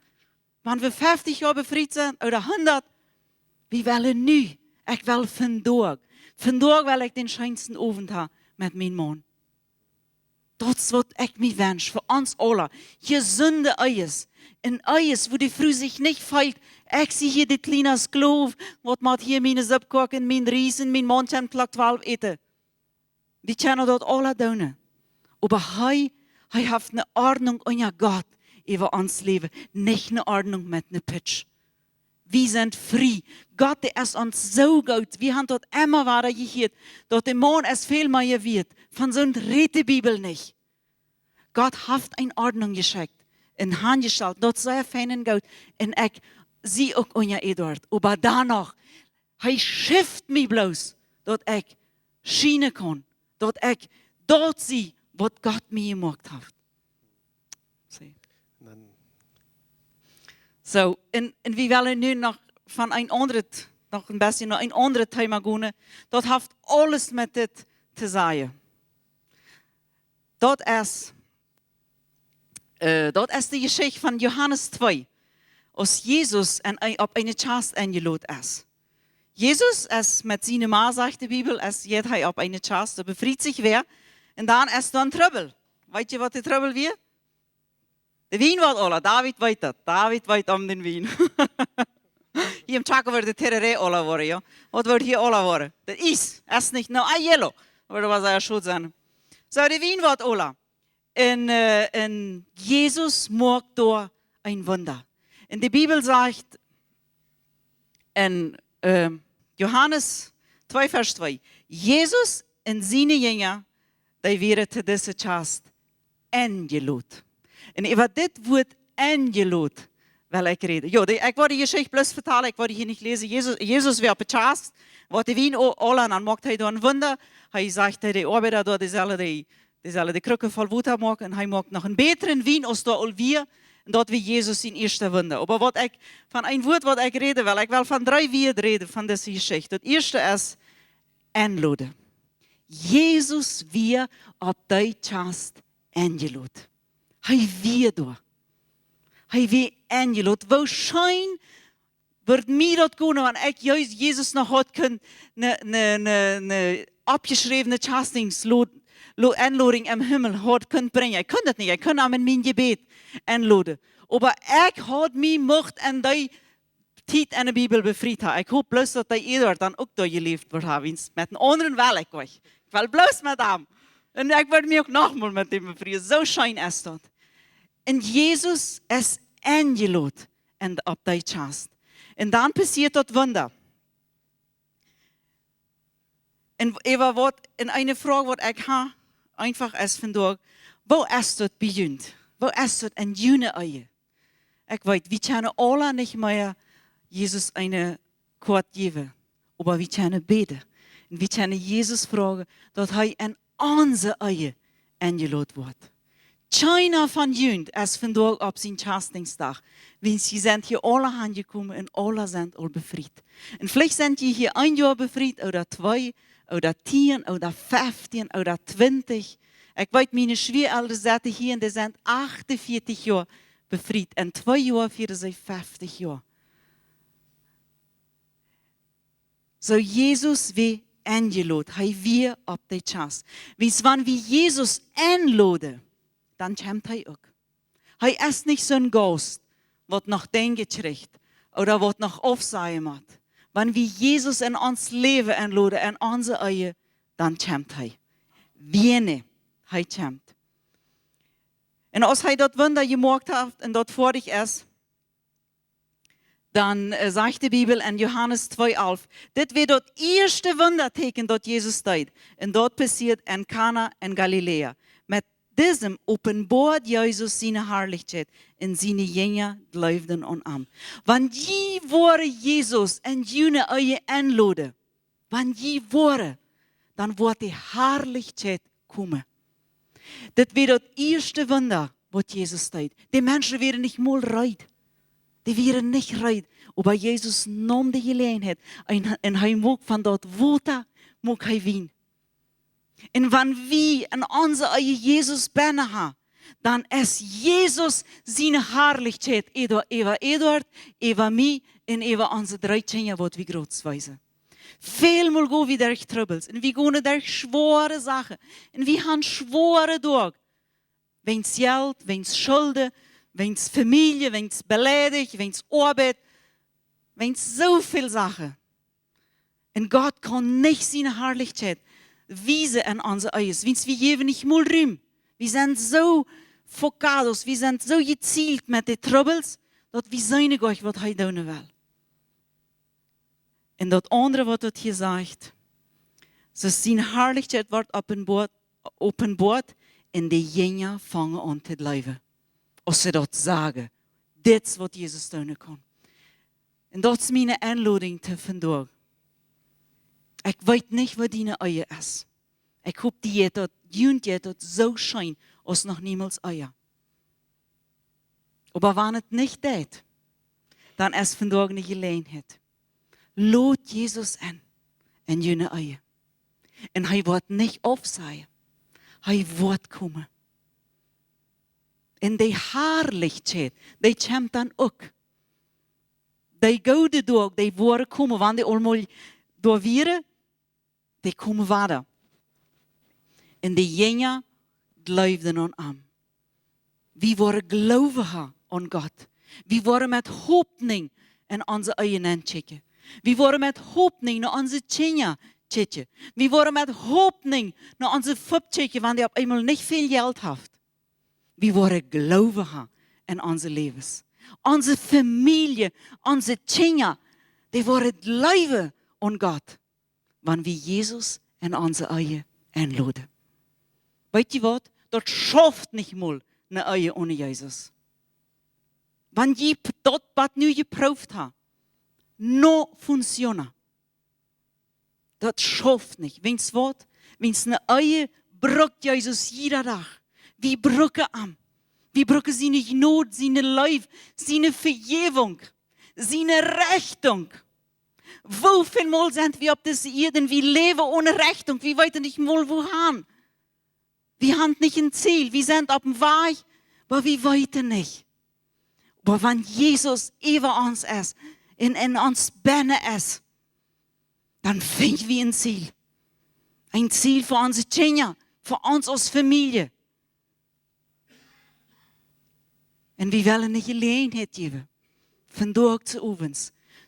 Wan wie feftich Joa befriet sent ooda hundat, wie wellen nu. Ekj well vondoag. Vondoag well ekj dän scheensten Owent haben met mienen Maun. Daut es, waut ekj mie wensch fa ons aula. Jesunde Ehes. Un Ehes, wua de Fru sikj nich feelt: "Ekj sie hia de kjliene Sklow, waut mott hia miene Supp koaken, mien Ries un mien Maun kjemt Klock twalf äten." Wie kjennen daut aula doonen. Oba hee, hee haft ne Ordnunk unja Gott äwa ons Läwen, nich ne Ordnunk met ne Pitsch. Wie sent frie. Gott, dee es ons soo goot. Wie haben daut emma wada jehieet, daut de Maun es väl mea wieet. Von soont rät de Bibel nich. Gott haft eene Ordnunk jeschekjt un hanjestalt. Daut es sea fein un goot. Un ekj, sie uk unja Eduard, oba dan noch, hee schift mie bloos, daut ekj schienen kaun, daut ekj daut sie, waut Gott mie jemoakt haft. Soo. Un dan Soo, un, un wie wellen nu noch von een aundret, noch een bät no een aundret Thema gonen. Daut haft aules met dit to sajen. Daut es, äh, daut es de Jeschicht von Johanes twee, aus Jesus en, opp eene Kjast enjelot es. Jesus es met siene Ma, sajcht de Bibel, es jeit hee opp eene Kjast, doa befriet sikj wäa. Un dan es doa een Trubbel. Weet jie, waut de Trubbel wia? De Wien woat aula, David weet daut. David weet om dän Wien. Hia em Chaco woat de Tereré aula woaren, jo. Waut woat hia aula woaren? Daut Iess, es nich, no, ah, hielo. Oba daut woat sea schod sennen. Soo, de Wien woat aula. Un, äh, un Jesus moakt doa een Wunda. Un de Bibel sajcht en, äh, Johanes twee, Varsch twee: Jesus un siene Jinja, dee wieren to dise Kjast enjelot. Un äwa dit Wuat enjelot well ekj räden. Jo, dee, ekj woa de Jeschicht bloos vetalen, ekj woa dee hia nich läsen. Jesus, Jesus wia opp de Kjast, woat de Wien o-, aula, un dan moakt hee doa een Wunda. Hee sajcht, hee, de Oabeida doa, dee sellen de, dee sellen de Krucken voll Wota moaken, un hee moakt noch een bätren Wien aus doa aul wia. Un daut wia Jesus sien ieeschtet Wunda. Oba waut ekj von een Wuat, waut ekj räden well, ekj well von dree Wieed räden von dise Jeschicht. Daut ieeschte es enloden. Jesus wia opp dee Kjast enjelot. Hee wia doa. Hee wia enjelot. Woo scheen wudd mie daut gonen, wan ekj Jesus, Jesus noch haud kunt ne, ne, ne, ne oppjeschräwne Kjastdienst, lo-, lo-, Enlodunk em Himmel haud kunt brinjen. Ekj kunn daut nich. Ekj kunn am en mien Jebäd enloden. Oba ekj haud mie mucht en dee Tiet en de Bibel befriet haben. Ekj hop bloos, daut dee Eduard dan uk doa jeläft woat haben. Wiels met een aundren well ekj nich. Ekj well bloos met am. Un ekj wudd mie uk noch mol met däm befrieen. Soo scheen es daut. Un Jesus es enjelot en, opp dee Kjast. Un dan passieet daut Wunda. Un äwa waut, un eene Froag, waut ekj hab, eefach es vondoag: Woo es daut bie junt? Woo es daut en june Ehe? Ekj weet, wie kjennen aula nich mea Jesus eene Koat jäwen, oba wie kjennen bäden. Un wie kjennen Jesus froagen, daut hee en onse Ehe enjelot woat. Kjeena von junt es vondoag opp sien Kjastdienstdach, wiels jie sent hia aula aunjekomen un aula sent aul befriet. Un veleicht sent jie hia een Joa befriet, ooda twee, ooda tieen, ooda feftieen, ooda twintich. Ekj weet, miene Schwieaelren setten hia un dee sent achtunvieetich Joa befriet. En twee Joa fieren see feftich Joa. Soo, Jesus wia enjelot, hee wia opp dee Kjast. Wiels wan wie Jesus enloden, dan kjemt hee uk. Hee es nich soon Gaust, waut noch Dinja kjricht ooda waut noch aufsajen mott. Wan wie Jesus en ons Läwen enloden, en onse Ehe, dan kjemt hee. Wiene, hee kjemt. Un aus hee daut Wunda jemoakt haft un daut foadich es, dan, äh, sajcht de Bibel en Johanes twee alf: Dit wia daut ieeschte Wundatieekjen, daut Jesus deed. Un daut passieed en Kana en Galiläa. Met disem openboad Jesus siene Harlichkjeit un siene Jinja jleewden aun am. Wan jie woaren Jesus en june Ehe enloden, wan jie woaren, dan woat de Harlichkjeit komen. Dit wia daut ieeschte Wunda, waut Jesus deed. De Menschen wieren nich mol reed. Dee wieren nich reed. Oba Jesus neem de Jeläajenheit un, un hee muak von daut Wota, muak hee Wien. Un wan wie en onse Ehe Jesus bennen haben, dan es Jesus siene Harlichkjeit äwa, äwa Eduard, äwa mie un äwa onse dree Kjinja, waut wie grootwäsen. Välmol go wie derch Trubbels un wie gonen derch schwoare Sachen un wie haben schwoare Doag. Wäajens Jelt, wäajens Schulden, wäajens Famielje, wäajens Beleidigung, wäajens Oabeit, wäajens soo väl Sachen. Un Gott kaun nich siene Harlichkjeit wiesen en onse Ehe, wiels wie jäwen nich mol Rum. Wie sent soo focados, wie sent soo jezielt met de Trubbels, daut wie seenen nich, waut hee doonen well. Un daut aundre, waut daut hia sajcht, soo siene Harlichkjeit woat openboat, openboat, un de Jinja fangen aun to jleewen. Aus see daut sagen, dit es, waut Jesus doonen kaun. Un daut es miene Enlodunk to vondoag. Ekj weet nich, woo diene Ehe es. Ekj hop, die jeit daut, junt jeit daut soo scheen aus noch niemols ea. Oba wan et nich deit, dan es vondoag ne Jeläajenheit. Lot Jesus enn, enn june Ehe. Un hee woat nich aufsajen. Hee woat komen. Un de Harlichkjeit, dee kjemt dan uk. De goode Doag, dee woaren komen, wan dee aulmol doa wieren, dee komen wada. Un de Jinja jleewden aun am. Wie woaren Gloowen haben aun Gott. Wie woaren met Hopninj enn onse Ehe nenkjikjen. Wie woaren met Hopninj no onse Kjinja kjikjen. Wie woaren met Hopninj no onse Fop kjikjen, wan dee opp eemol nich väl Jelt haft. Wie woaren Gloowen haben enn onse Läwes. Onse Famielje, onse Kjinja, dee woaren jleewen aun Gott, wan wie Jesus enn onse Ehe enloden. Weet jie waut? Daut schauft nich mol ne Ehe one Jesus. Wan jie p-, daut waut nu jeprooft haben, no funciona. Daut schauft nich. Weetst waut? Weetst, ne Ehe brukt Jesus jieda Dach. Wie bruken am. Wie bruken siene Jnod, siene Leew, siene Vejäwunk, siene Rechtunk. Woo väl mol sent wie opp dise Ieed un wie läwen one Rechtunk? Wie weeten nich mol, wua han. Wie han nich een Ziel. Wie sent opp däm Wajch, oba wie weeten nich. Oba wan Jesus äwa ons es un enn ons bennen es, dan finj wie een Ziel. Een Ziel fa onse Kjinja, fa ons aus Famielje. Un wie wellen ne Jeläajenheit jäwen, vondoag zeowes,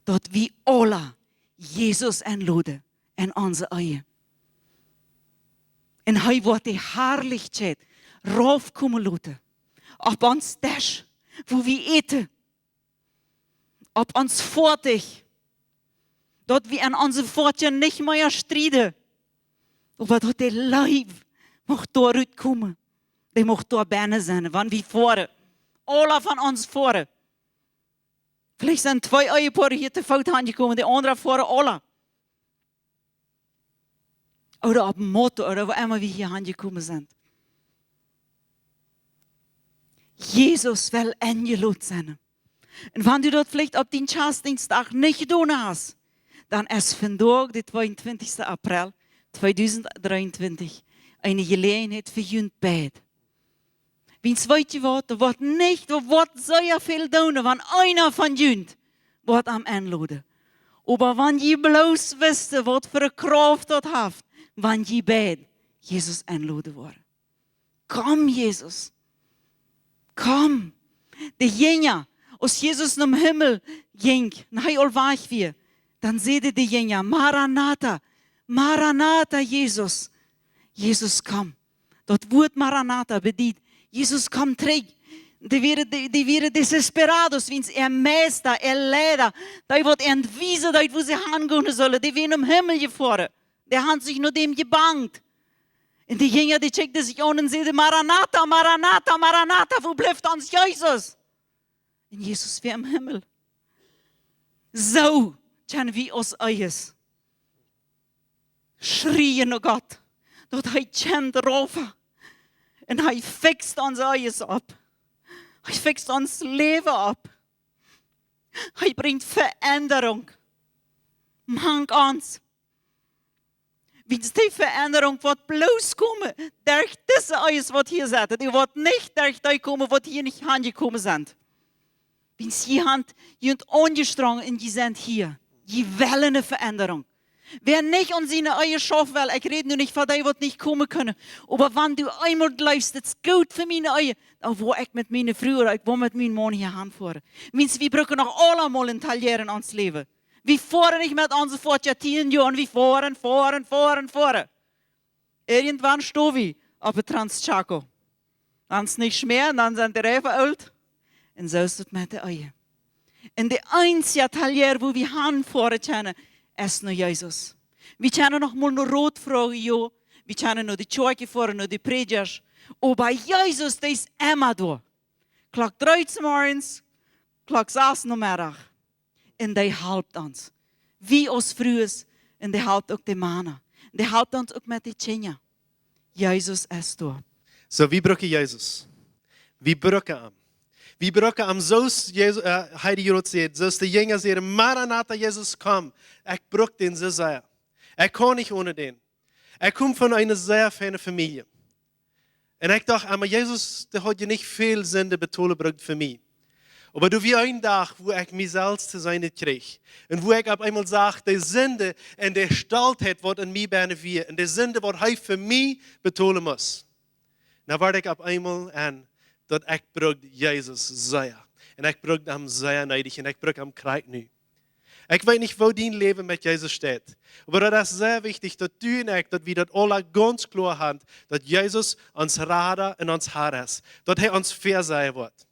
daut wie aula Jesus enloden enn onse Ehe. Un hee woat de Harlichkjeit raufkomen loten. Opp ons Desch, wua wie äten. Opp ons Foatich. Daut wie enn onse Foatja nich mea strieden. Oba daut de Leew mucht doa rutkomen. Dee mucht doa bennen sennen, wan wie foaren. Aula von ons foaren. Veleicht sent twee Ehepoaren hia to Foot aunjekomen, de aundre foaren aula. Ooda opp een Moto, ooda woo emma wie hia aunjekomen sent. Jesus well enjeloden sennen. Un wan du daut veleicht opp dän Kjastdeenstdach nich jedonen hast, dan es vondoag, de tweeuntwintichste April tweedusent dreeuntwintich, eene Jeläajenheit fa junt beid. Wiels, weet jie waut, doa woat nich, doa woat sea väl doonen, wan eena von junt woat am enloden. Oba wan jie bloos wisten, waut fa eene Krauft daut haft, wan jie beid Jesus enloden woaren. Komm, Jesus. Komm. De Jinja, aus Jesus nom Himmel jinkj, un hee aul wajch wia, dan säden de Jinja: "Maranatha, Maranatha, Jesus. Jesus, komm." Daut Wuat Maranatha bediet: "Jesus, komm trigj." Dee wieren, dee, dee wieren desesperados, wiels äa Meista, äa Leida, dee waut an wiesen deed, wua see hangonen sullen, dee wia nom Himmel jefoaren. Dee hauden sikj no däm jebangt. Un de Jinja, dee kjikjten sikj aun un säden: "Maranatha, Maranatha, Maranatha, wua blift ons Jesus?" Un Jesus wia em Himmel. Soo kjenn wie aus Ehes schrieen no Gott, daut hee kjemt rauf. Un hee fikjst onse Ehes opp. Hee fikjst ons Läwen opp. Hee brinjt Veendrunk mank ons. Wiels dee Veendrunk woat bloos komen derch dise Ehes, waut hia sent. Dee woat nich derch dee komen, waut hia nich aunjekomen sent. Wiels jie han junt aunjestrongen un jie sent hia. Jie wellen eene Veendrunk. Wäa nich aun siene Ehe schaufen well, ekj räd nu nich von dee, waut nich komen kjennen. Oba wan du eemol jleefst, daut es goot fa miene Ehe, dan woa ekj met miene Fru ooda ekj woa met mienen Maun hia hanfoaren. Wiels wie brucken noch aula mol een Taller enn ons Läwen. Wie foaren nich met onse Foatja tieen Joa, wie foaren, foaren, foaren, foaren. Irjentwan stonen wie opp de Transchaco. Dan es nich mea, dan sent de Reifen oolt. Un soo es et met de Ehe. Un de eensje Taller, wua wie hanfoaren kjennen, es no Jesus. Wie kjennen noch mol no Rot froagen, jo. Wie kjennen no de Kjoakj foaren, no de Prädjasch. Oba Jesus, dee es emma doa. Klock dree zemorjes, Klock sas nomeddach. un dee halpt ons. Wie aus Frues, un dee halpt uk de Mana. Un dee halpt ons uk met de Kjinja. Jesus es doa. Soo, wie brucken Jesus. Wie brucken am. Wie brucken am, soo aus Jesus, äh, hee daut säd, soo aus de Jinja säden: "Maranatha, Jesus, komm." Ekj bruck dän soo sea. Ekj kaun nich onen dän. Ekj kom von eene sea feine Famielje. Un ekj docht emma, Jesus, dee haud je nich väl Sind betolen brukt fa mie. Oba doa wia een Dach, wua ekj mie selfst to seenen kjrieech. Un wua ekj opp eemol sach, de Sind un de Stoltheit, waut en mie bennen wia. Un de Sind, waut hee fa mie betolen must. Dan wort ekj opp eemol en, daut ekj bruck Jesus sea. Un ekj bruck am sea needich. Un ekj bruck am krakjt nu. Ekj weet nich, woo dien Läwen met Jesus steit. Oba daut es sea wichtich, daut du un ekj, daut wie daut aula gaunz kloa haben, daut Jesus ons Rada un ons Har es. Daut hee ons väaseien woat.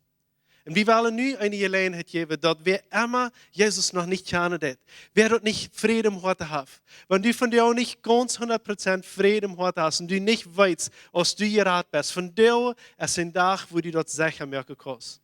Un wie wellen nu eene Jeläajenheit jäwen, daut wäa emma Jesus noch nich kjanen deit, wäa daut nich Fräd em Hoat haft, wan du vondoag nich gaunz hundat Prozent Fräd em Hoat hast un du nich weetst, aus du jerat best, vondoag es een Dach, wua du daut secha moaken kaust.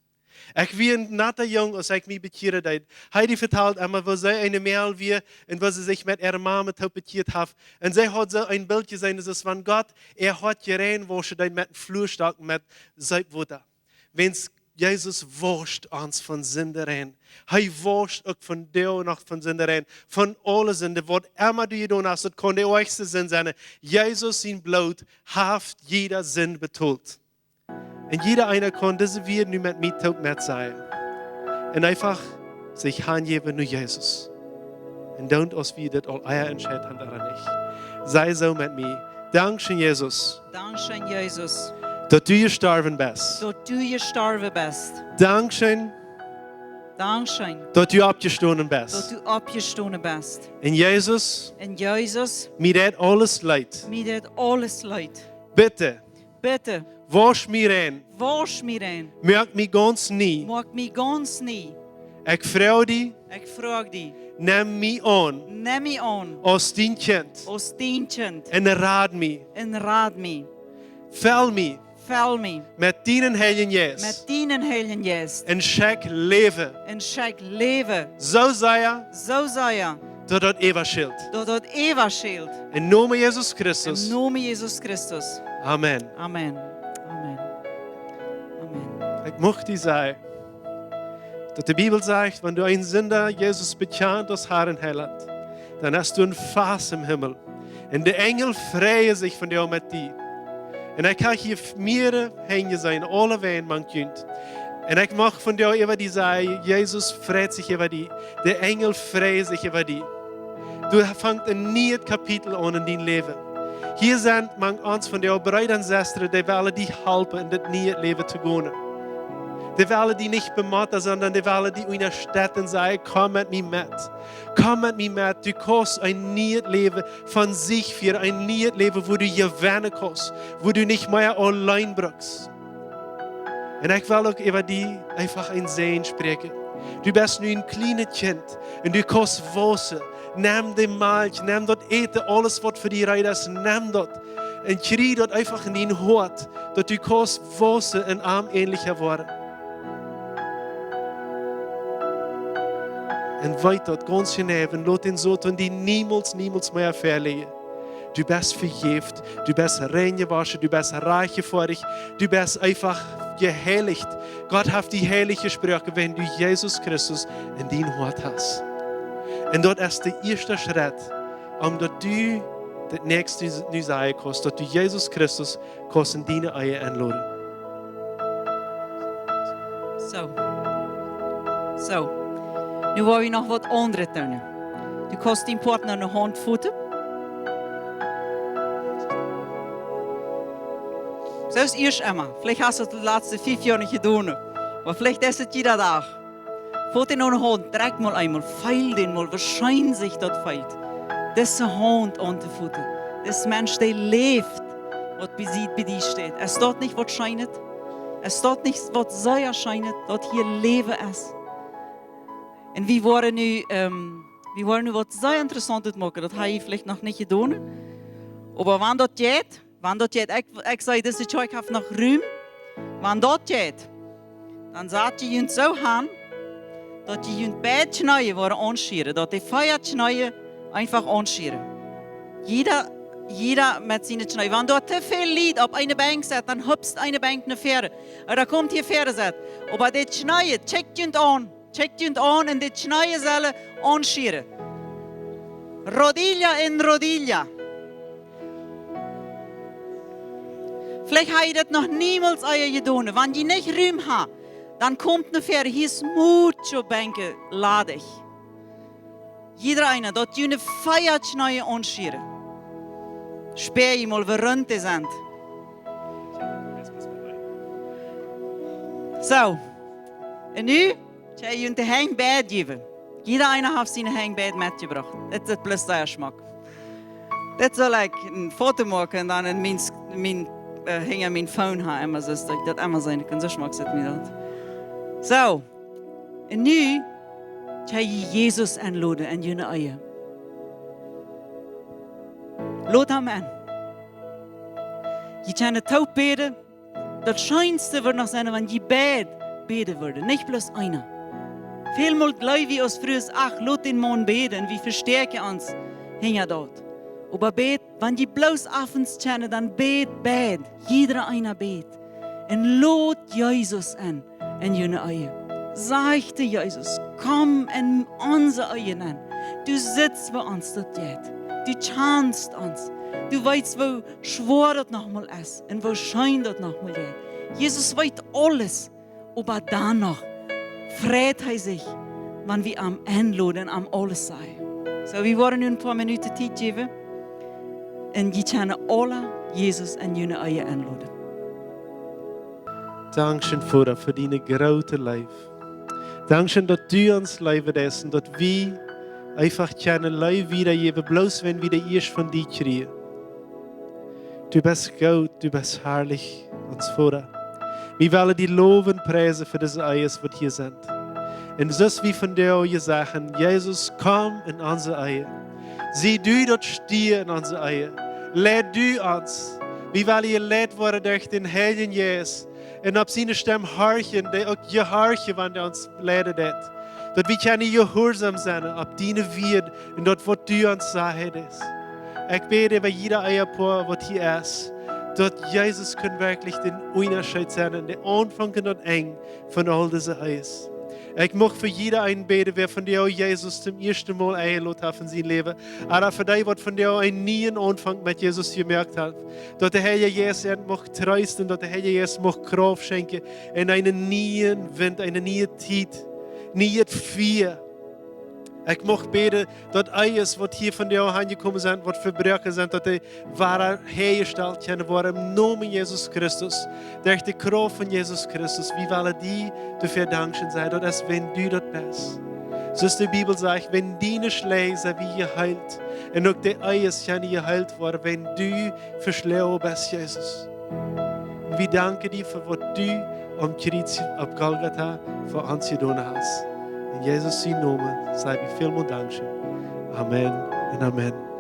Ekj wia een nata Jung, aus ekj mie bekjieren deed. Heidi vetald emma, woo see eene Mejal wia un woo see sikj met äare Mame toop bekjieet haft. Un see haud soo een Bildje jeseenen, daut es wan Gott äa Hoat jereinwauschen deed met een Fluastock met Seepwota. Wiels Jesus wauscht ons von Sind rein. Hee wauscht uk vondoag noch von Sind rein. Von aule Sind, waut emma du jedonen hast, daut kaun de oajchste Sind sennen. Jesus sien Bloot haft jiede Sind betolt. Un jieda eena kaun dise Wieed nu met mie toop metsajen. Un eefach sikj hanjäwen no Jesus. Un dan, aus wie dit aul ea entscheit haben, ooda nich. Saj soo met mie: Dankscheen, Jesus, Dankscheen, Jesus, daut du jestorwen best. Daut du jestorwen best. Dankscheen, Dankscheen, daut du oppjestonen best. Daut du oppjestonen best. Un Jesus, un Jesus, mie deit aules leet. Mie deit aules leet. Bitte, Bitte, wausch mie rein. Wausch mie rein. Moak mie gaunz nie. Moak mie gaunz nie. Ekj froag die. Ekj froag die. Nemm mie aun. Nemm mie aun. Aus dien Kjint. Aus dien Kjint. Un rad mie. Un rad mie. Fell mie. Fell mie. Met dienen Heiljen Jeist. Met dienen Heiljen Jeist. Un schenkj Läwen. Un schenkj Läwen. Soo sea. Soo sea. Daut daut eewich schilt. Daut daut eewich schilt. Em Nomen Jesus Christus. Em Nomen Jesus Christus. Amen. Amen. Amen. Amen. Ekj mucht die sajen, daut de Bibel sajcht, wan du een Sinda Jesus bekjanst aus Har un Heilaunt, dan hast du een Fass em Himmel. Un de Enjel freien sikj vondoag met die. Un ekj hab hia mearere Henj jeseenen, aule wäajen mank junt. Un ekj mucht vondoag äwa die sajen, Jesus freit sikj äwa die. De Enjel freien sikj äwa die. Du fangst een nieet Kapitel aun en dien Läwen. Hia sent mank ons vondoag Breeda un Sestren, dee wellen die halpen en dit nieet Läwen to gonen. Dee wellen die nich bemotten, sonda dee wellen die unjastetten, sajen: "Komm met mie met. Komm met mie met. Du kaust een nieet Läwen von Siech fieren, een nieet Läwen, wua du jewennen kaust, wua du nich mea auleen bruckst." Un ekj well uk äwa die eefach een Säajen spräakjen. Du best nu een kjlienet Kjint un du kaust wausen. Nemm de Malkj, nemm daut Äten, aules waut fa die reed es, nemm daut. Un kjrie daut eefach en dien Hoat, daut du kaust wausen un am änelja woaren. Un weet daut gaunz jeneiw un lot dän Soton die niemols, niemols mea veleiden. Du best vejäft, du best reinjewoschen, du best rajcht jefoadich, du best eefach jeheilicht. Gott haft die heilich jesproaken, wan du Jesus Christus en dien Hoat hast. Un daut es de ieeschte Schrett, om daut du daut näakjste nu sajen kaust, daut du Jesus Christus kaust en diene Ehe enloden. Soo. Soo. Nu woa wie noch waut aundret doonen. Du kaust dien Partner ne Haunt foten. Soo es ieescht emma. Veleicht hast du daut de latste fief Joa nich jedonen. Oba veleicht es et jieda Dach. Fot dän aun de Haunt, drekj mol eemol, feel dän mol, woo scheen sikj daut feelt. Dise Haunt auntofoten. Dis Mensch, dee läft, waut bie die, bie die steit. Es daut nich waut Scheenet? Es daut nich waut sea Scheenet, daut hia Läwen es? Un wie woaren nu, ähm, wie woaren nu waut sea Interessauntet moaken. Daut hab jie veleicht noch nich jedonen. Oba wan daut jeit, wan daut jeit, ekj, ekj saj, dise Kjoakj haft noch Rum. Wan daut jeit, dan sat jie junt soo han, daut jie junt beid Kjneeen woaren aunschieren, daut de vea Kjneeen eefach aunschieren. Jieda, jieda met siene Kjneeen. Wan doa too väl Lied opp eene Benkj sett, dan hupst eene Benkj no väaren. Ooda komt hia väaren sett. Oba de Kjneeen, tjekjt junt aun. Tjekjt junt aun un de Kjneeen sellen aunschieren. Rodilla en rodilla. Veleicht ha jie daut noch niemols ea jedonen. Wan jie nich Rum ha, dan komt no väaren. Hia es mucho Benkj ladich. Jieda eena, daut june vea Kjneeen aunschieren. Späa jie mol, woo runt dee sent. Soo. Un nu, ekj ha junt de Henj beid jäwen. Jieda eena haft siene Henj beid metjebrocht. Dit es bloos sea schmock. Dit sull ekj een Foto moaken un dan en mien, mien, äh, hinja mien Phone ha, emma soo, daut ekj daut emma seenen kaun. Soo schmock sitt mie daut. Soo. Un nu, ekj ha Jesus enloden en june Ehe. Lot am en. Jie kjennen toop bäden. Daut scheenste wudd noch sennen, wan jie beid bäden wudden, nich bloos eena. Välmol jleew wie aus Frues, ach, lot dän Maun bäden, wie vestäakjen ons hinja daut. Oba bäd, wan jie bloos opp ons kjennen, dan bäd, bäd, jieda eena bäd. Un lot Jesus en en june Ehe. Saj to Jesus: Komm en onse Ehe nenn. Du sitst, woo ons daut jeit. Du kjanst ons. Du weetst, woo schwoa daut noch mol es un woo scheen daut noch mol jeit. Jesus weet aules, oba dan noch freit hee sikj, wan wie am enloden, am aules sajen. Soo, wie woaren nu een poa Minuten Tiet jäwen. Un jie kjennen aula Jesus en june Ehe enloden. Dankscheen, Voda, fa diene groote Leew. Dankscheen, daut du ons leewen deist un daut wie eefach kjennen Leew wiedajäwen, bloos wan wie dee ieescht von die kjrieen. Du best goot, du best harlich, ons Voda. Wie wellen die lowen, priesen fa dise Ehes, waut hia sent. Un soo aus wie vondoag jesajcht haben, Jesus, komm en onse Ehe. Sie du daut Stia en onse Ehe. Leid du ons. Wie wellen jeleit woaren derch dän Heiljen Jeist. Un opp siene Stemm horchen, dee uk jehorchen, wan hee ons leiden deit. Daut wie kjennen jehuarsom sennen opp diene Wieed un daut, waut du ons sajen deist. Ekj bäd äwa jieda Ehepoa, waut hia es, daut Jesus kaun werkjlich dän Unjascheet sennen, dän Aunfank un daut Enj von aul dise Ehes. Ekj mucht fa jieda eenen bäden, wäa vondoag Jesus toom ieeschten Mol enjeloden haft en sien Läwen. Ooda fa dee, waut vondoag eenen nieen Aunfank met Jesus jemoakt haben. Daut de Heilje Jeist an mucht treesten, daut de Heilje Jeist mucht Krauft schenkjen en eenen nieen Wint, eene niee Tiet, nieet Fia. Ekj mucht bäden, daut aules, waut hia vondoag aunjekomen sent, waut vebroaken sent, daut dee wada häajestalt kjennen woaren em Nomen Jesus Christus. Derch de Krauft von Jesus Christus, wie wellen die doafäa dankscheen sajen, daut es, wan du daut best. Soo aus de Bibel sajcht, wan diene Schlaj sent wie jeheelt, un uk de Ehes kjennen jeheelt woaren, wan du veschlonen best, Jesus. Un wie danken die fa waut du aum Kjriez opp Golgata fa ons jedonen hast. En Jesus sien Nomen saj wie välmol dankscheen. Amen un amen.